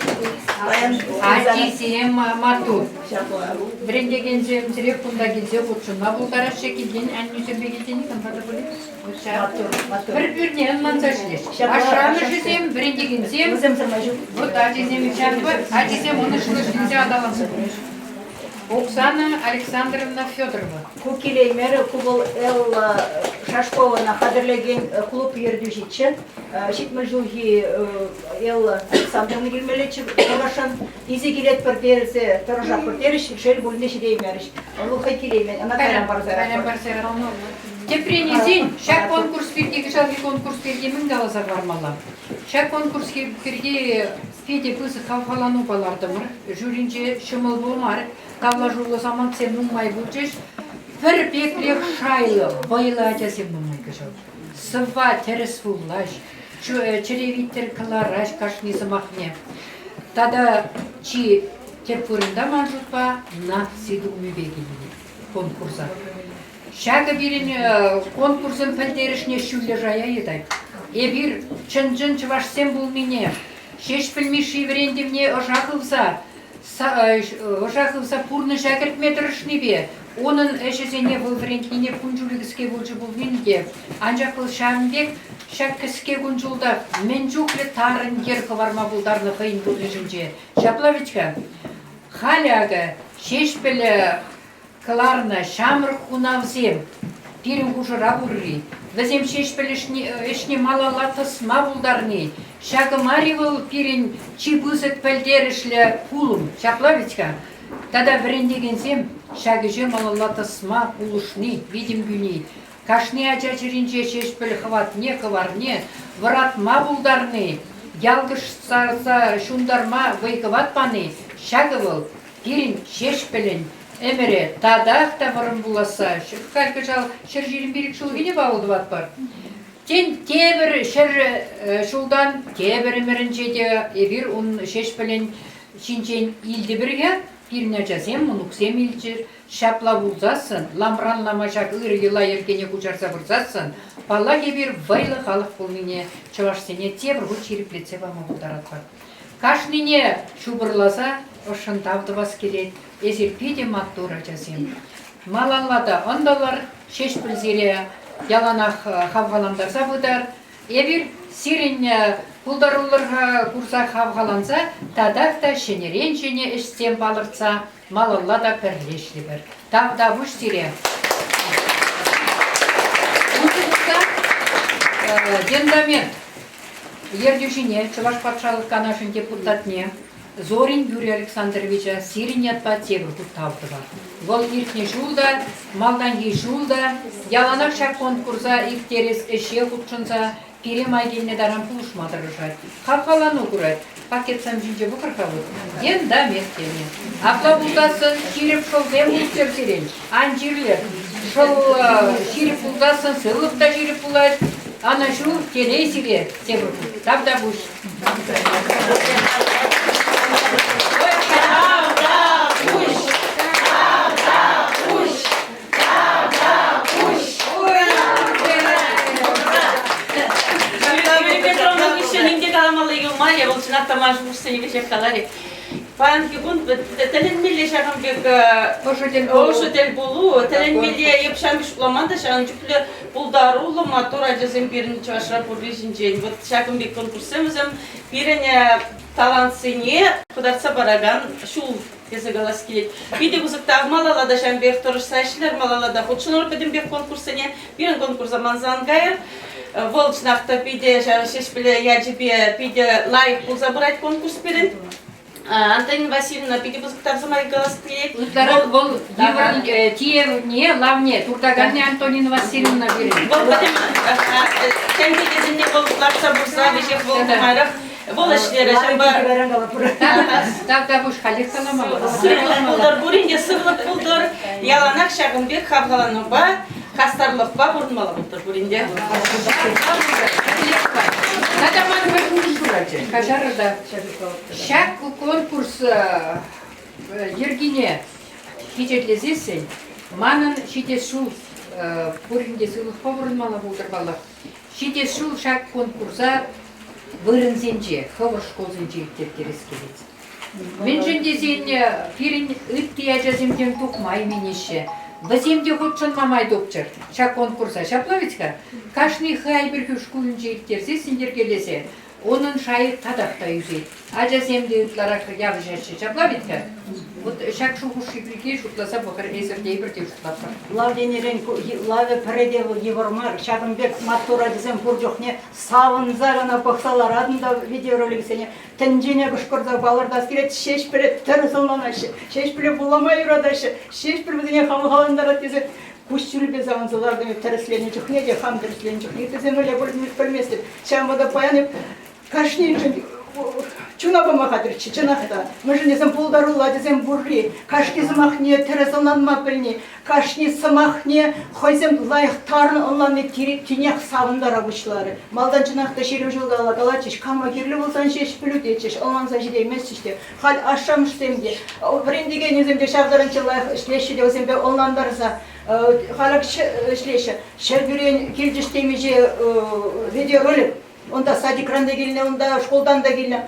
Ачисем маттур. Вӗрентекенсем сире кунта килсе хутшӑнма пултараҫҫӗ. Килтен аннӳсемпе килсен никампа та пулин. Пӗр пӳрне ӑнланса ӗҫлеҫ. Ашшӗ-амӑшӗсем, вӗрентекенсем. Вот ачисем ҫавӑнпа ачисем ӑнӑҫлӑ ҫитӗнсе аталанса пырӗҫ. Оксана Александровна Федорова. Ку килеймерӗ, ку вӑл Элла Шашкована хатӗрлекен клуб ертӳҫиччӗ. 70 ҫулхи Элла Александровна килмеллеччӗ тӑрӑшӑн. Илсе килетпӗр терсе тӑрӑшатпӑр терӗҫ, шел пулин ҫитеймерӗҫ. Вӑл хӑй килеймен, ӑна кайран парса Тӗпрен илсен, ҫак конкурс пирки, кӑҫалхи конкурс пирки мӗн каласа хӑвармалла? Ҫак конкурс пирки питӗ пысӑк хавхалану палӑртӑмӑр. Жюринче ҫӑмӑл пулмарӗ. Тавлашуллӑ самантсем нумай пулчӗҫ. Пӗр пеклех шайлӑ, вӑйлӑ ачасем нумай кӑҫал. Сӑвва тӗрӗс вулаҫ, чӗре витӗр кӑлараҫ кашни сӑмахне. Тата чи тӗп вырӑнта ман шутпа наци тумӗпе килнӗ конкурса. Ҫакӑ пирӗн конкурсӑн пӗлтерӗшне ҫӳллӗ шая йӑтать. Эпир чӑн-чӑн чӑвашсем пулнине, Ҫеҫпӗл Мишши вӗрентӗвне ӑша хывса ӑша хывса пурнӑҫа кӗртме тӑрӑшнипе унӑн ӗҫӗсене вӑл вӗрентнине кун-ҫулӗ кӗске пулчӗ пулин те, анчах вӑл ҫавӑн пек ҫак кӗске кун-ҫулта мӗн чухлӗ тарӑн йӗр хӑварма пултарнӑ хӑйӗн пурнӑҫӗнче. Ҫапла вӗт-ха. Халӗ акӑ Ҫеҫпӗл кӑларнӑ ҫамрӑк хунавсем пирӗн хушӑра пурри, вӗсем Ҫеҫпӗл ӗҫне малалла тӑсма пултарни, ҫакӑ мар-и вӑл пирӗн чи пысӑк пӗлтерӗшлӗ пулӑм, ҫапла вӗт-ха? Тата вӗрентекенсем ҫак ӗҫе малалла тӑсма пулӑшни, витӗм кӳни, кашни ача чӗринче Ҫеҫпӗл хӑватне, кӑварне вӑратма пултарни. ялкӑшса ҫунтарма вӑй-хӑват пани ҫакӑ вӑл пирӗн Ҫеҫпӗлӗн ӗмӗрӗ татах та вӑрӑм пуласса халь кӑҫал 125 ҫулхине паллӑ тӑватпӑр. Тен, тепӗр 100 ҫултан тепӗр ӗмӗрӗнче те эпир ун Ҫеҫпӗлӗн ҫинчен илтӗпӗр-ха. Пирӗн ачасем, мӑнуксем илчӗҫ. Ҫапла пулсассӑн, ламран лама ҫак ырӑ йӑла-йӗркене куҫарса пырсассӑн, паллах, эпир вӑйлӑ халӑх пулнине чӑвашсене тепӗр хут ҫирӗплетсе пама пултаратпӑр. Кашнине ҫупӑрласа ӑшшӑн тав тӑвас килет. Эсир питӗ маттур ачасем. Малалла та ӑнтӑлӑр, Ҫеҫпӗл сире яланах хавхалантарса пытӑр. Эпир сирӗн пултарулӑха курса хавхаланса татах та ҫӗнӗрен ҫӗнӗ ӗҫсем палӑртса малалла та пӗрле ӗҫлӗпӗр. Тавтапуҫ сире. Дендамет ертӳҫине, Чӑваш патшалӑх канашӗн депутатне Зорин Юрий Александровича сирӗн ятпа тепӗр хут тав тӑвар. Вӑл иртнӗ ҫул та, малтанхи ҫул та яланах ҫак конкурса ирттерес ӗҫе хутшӑнса пире май килнӗ таран пулӑшма тӑрӑшать. Хавхалану курать. Пакетсем ҫинче пӑхӑр-ха вӑт. Дендамет тенӗ. Апла пулсассӑн ҫирӗп шӑлсем пулччӑр сирӗн. Ан чирлӗр. Шӑл ҫирӗп пулсассӑн сывлӑх та ҫирӗп пулать. Анӑҫу, телей сире тепӗр хут. Тавтапуҫ. Тавтапуҫ! Тавтапуҫ! Тавтапуҫ! Юлия Петровна хыҫҫӑн ним те каламалли юлмарӗ, вӑл чӑнах та ман шухӑшсене веҫех каларӗ. Паянхи кун тӗлӗнмелле ҫакӑн пек ӑшӑ тӗлпулу, тӗлӗнмелле эп ҫавӑн пек шутламан та ҫавӑн чухлӗ пултаруллӑ маттур ачасем пирӗн Чӑвашра пурри ҫинчен. Вот ҫакӑн пек конкурссем вӗсем пирӗн талантсене кӑтартса паракан ҫул тесе калас килет. Питӗ пысӑк тав малалла та ҫавӑн пек тӑрӑшса ӗҫлер, малалла та хутшӑнӑр пӗтӗмпех конкурссене. Пирӗн конкурса манса ан кайӑр. Вӑл чӑнах та питӗ ҫав Ҫеҫпӗл ячӗпе питӗ лайӑх пулса пырать конкурс пирӗн. Антонина Васильевна питӗ пысӑк тав сӑмахӗ калас килет. Ытларах вӑл йывӑр тиевне, лавне туртаканне Антонина Васильевна пирӗн. Вӑл пӗтӗм тӗнче вӑл лартса пырса веҫех вӑл нумайрах вӑл ӗҫлерӗ. Ҫавӑнпа Тавтапуҫ халех каламалла. Сывлӑх пултӑр, пурин те сывлӑх пултӑр. Яланах ҫакӑн пек хавхаланупа, хастарлӑхпа пурӑнмалла пултӑр пурин те. Тата ман пӗр шухӑш ҫуралчӗ. Каҫарӑр та. Ҫак конкурс йӗркине пичетлесессӗн манӑн ҫитес ҫул пурин те сывлӑхпа пурӑнмалла пултӑр паллах. Ҫитес ҫул ҫак конкурса вырӑнсенче, хӑвӑр шкулсенче ирттерес килет. Мӗншӗн тесен пирӗн ытти ачасемтен тухма именеҫҫӗ. Вӗсем те хутшӑнма май тупчӑр ҫак конкурса. Ҫапла вӗт-ха? Кашни хӑй пирки шкулӗнче ирттерсессӗн йӗркелесе Унӑн шайӗ татах та ӳсет. Ачасем те ытларах явӑҫаҫҫӗ. Ҫапла вӗт-ха? Вот ҫак шухӑш пирки шутласа пӑхӑр, эсир те эпир те шутлатпӑр. Лав тенӗрен лавӗ пӗрре те йывӑр мар. Ҫакӑн пек маттур ачасем пур чухне савӑнса кӑна пӑхса ларатӑн та видеороликсене тӗнчене кӑшкӑрса палӑртас килет. Ҫеҫпӗле тӗрӗс ӑнланаҫҫӗ, Ҫеҫпӗле вулама юратаҫҫӗ, Ҫеҫпӗл вӗсене хавхалантарать тесе куҫҫульпе савӑнса лартӑм тӗрӗсленӗ чухне те, хам тӗрӗсленӗ чухне тесе мӗнле пӗлместӗп. Ҫавӑнпа та паян эп кашниншӗн чуна пама хатӗрччӗ, чӑнах та. Мӗншӗн тесен пултаруллӑ ачасем пурри, кашни сӑмахне тӗрӗс ӑнланма пӗлни, кашни сӑмахне хӑйсем лайӑх тарӑн ӑнланни тинех савӑнтара пуҫларӗ. Малтан чӑнах та 20 ҫул каялла калатчӗҫ, кама кирлӗ пулсан ҫеҫ пӗлӳ тетчӗҫ, ӑнланса ҫитейместчӗҫ те. Халь ашшӗ-амӑшсем те, вӗрентекенӗсем те ҫав таранччен лайӑх ӗҫлеҫҫӗ те вӗсемпе ӑнлантарса халӗ ӗҫлеҫҫӗ. Ҫӗрпӳрен килчӗҫ темиҫе видеоролик. Унта садикран та килнӗ, унта шкултан та килнӗ.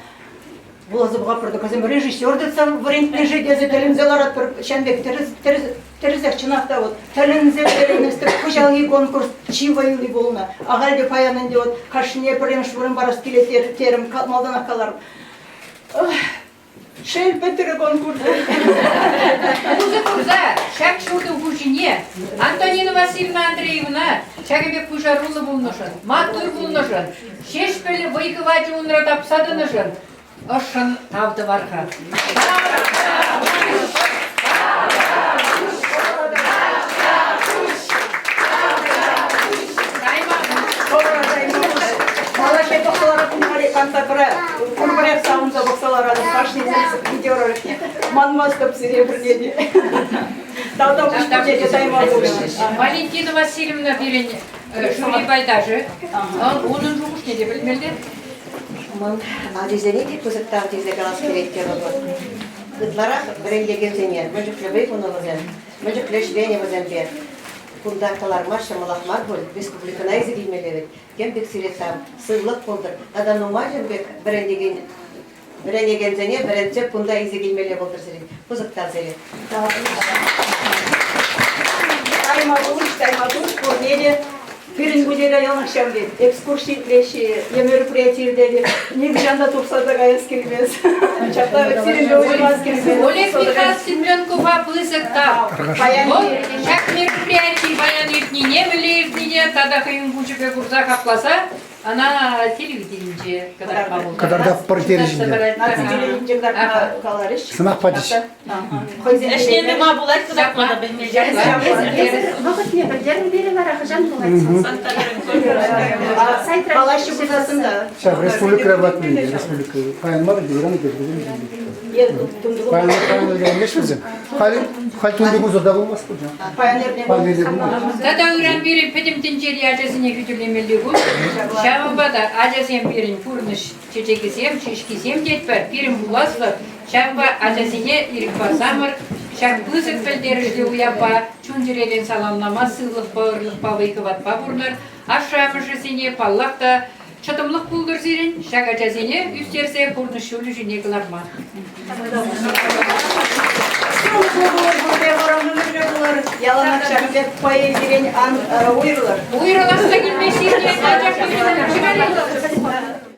Вуласа пӑхатпӑр та вӗсем режиссер тытса вӗрентнӗ-ши тесе тӗлӗнсе ларатпӑр. Ҫавӑн пек тӗрӗс, тӗрӗс, тӗрӗсех чӑнах та вот тӗлӗнсе тӗлӗнместӗп. Кӑҫалхи конкурс чи вӑйли пулнӑ. Ахаль те паян ӗнтӗ вот кашнине пӗрремӗш вырӑн парас килет терӗм, малтанах каларӑм. Шел, пӗтрӗ конкурс. Усӑ курса ҫак ҫуртӑн хуҫине Антонина Васильевна Андреевна ҫакӑн пек пуҫаруллӑ пулнӑшӑн, маттур пулнӑшӑн, Ҫеҫпӗл вӑй-хӑвачӗ унра тапса тӑнӑшӑн ӑшшӑн тав тӑвар-ха. Чӑваш Ен пӑхса ларатӑн халӗ концертра. Пурпӗрех савӑнса пӑхса ларатӑп кашни видеороликне. Манмастӑп сире пурне те. Тавтапуҫ пурне те тайма пуҫ. Валентина Васильевна пирӗн жюри пайташӗ. Унӑн шухӑшне те пӗлмелле. Ман ачисене те пысӑк тав тесе калас килет терӗ вӑл. Ытларах вӗрентекенсене мӗн чухлӗ вӑй хунӑ вӗсем, мӗн чухлӗ ӗҫленӗ вӗсемпе. Кунта кӑларма ҫӑмӑлах мар пуль, республикӑна илсе килмелле вӗт. Тем пек сире тав, сывлӑх пултӑр. Тата нумай ҫын пек вӗрентекен вӗренекенсене вӗрентсе кунта илсе килмелле пултӑр сирӗн. Пысӑк тав сире. Тайма пуҫ, тайма пуҫ пурне те. Пирӗн музейра яланах ҫав пек экскурси итлеҫҫӗ е мероприяти иртет. Нихӑҫан та тухса та каяс килмест. Ҫапла вӗт сирӗнпе уйрӑлас килмест. Олег Михайлович Цыпленкова пысӑк тав. Вӑл ҫак мероприяти паян иртнине, мӗнле иртнине тата хӑйӗн куҫӗпе курса хакласа ӑна телевиденинче кӑтартма пултарать. Кӑтартатпӑр терӗҫ ӗнтӗ. Наци телевиденинче кӑтартма каларӗҫ. Сӑмах пачӗҫ. Ӗҫне тума пулать, кӑтартма та пӗлмелле. Вӑхӑтне пӗлтернӗ пире вара хӑҫан пулать? Калаҫҫӗ пулсассӑн та. Ҫав республикӑра пулать республика. Паян мар, ыран Паян паян вӗсем. Халь халь тунти кунсӑр та пулмасть пуль. Паян эрне Тата ыран пирӗн пӗтӗм тӗнчери ачасене хӳтӗлемелли кун. Ҫавӑнпа та ачасем пирӗн пурнӑҫ чечекӗсем, ҫеҫкисем тетпӗр, пирӗн пуласлӑх. Ҫавӑнпа ачасене ирӗк парсамӑр ҫак пысӑк пӗлтерӗшлӗ уявпа чун-чӗререн саламлама сывлӑхпа, ырлӑхпа, вӑй-хӑватпа пурӑнӑр. Ашшӗ-амӑшӗсене, паллах та, чӑтӑмлӑх пултӑр сирӗн, ҫак ачасене ӳстерсе пурнӑҫ ҫулӗ ҫине кӑларма. Сывлӑхлӑ пулӑр, пурте вӑрӑм ӗмӗрлӗ пулӑр. Яланах ҫакӑн пек поэзирен ан уйрӑлӑр. Уйрӑласса килмест, анчах уйрӑлӑр.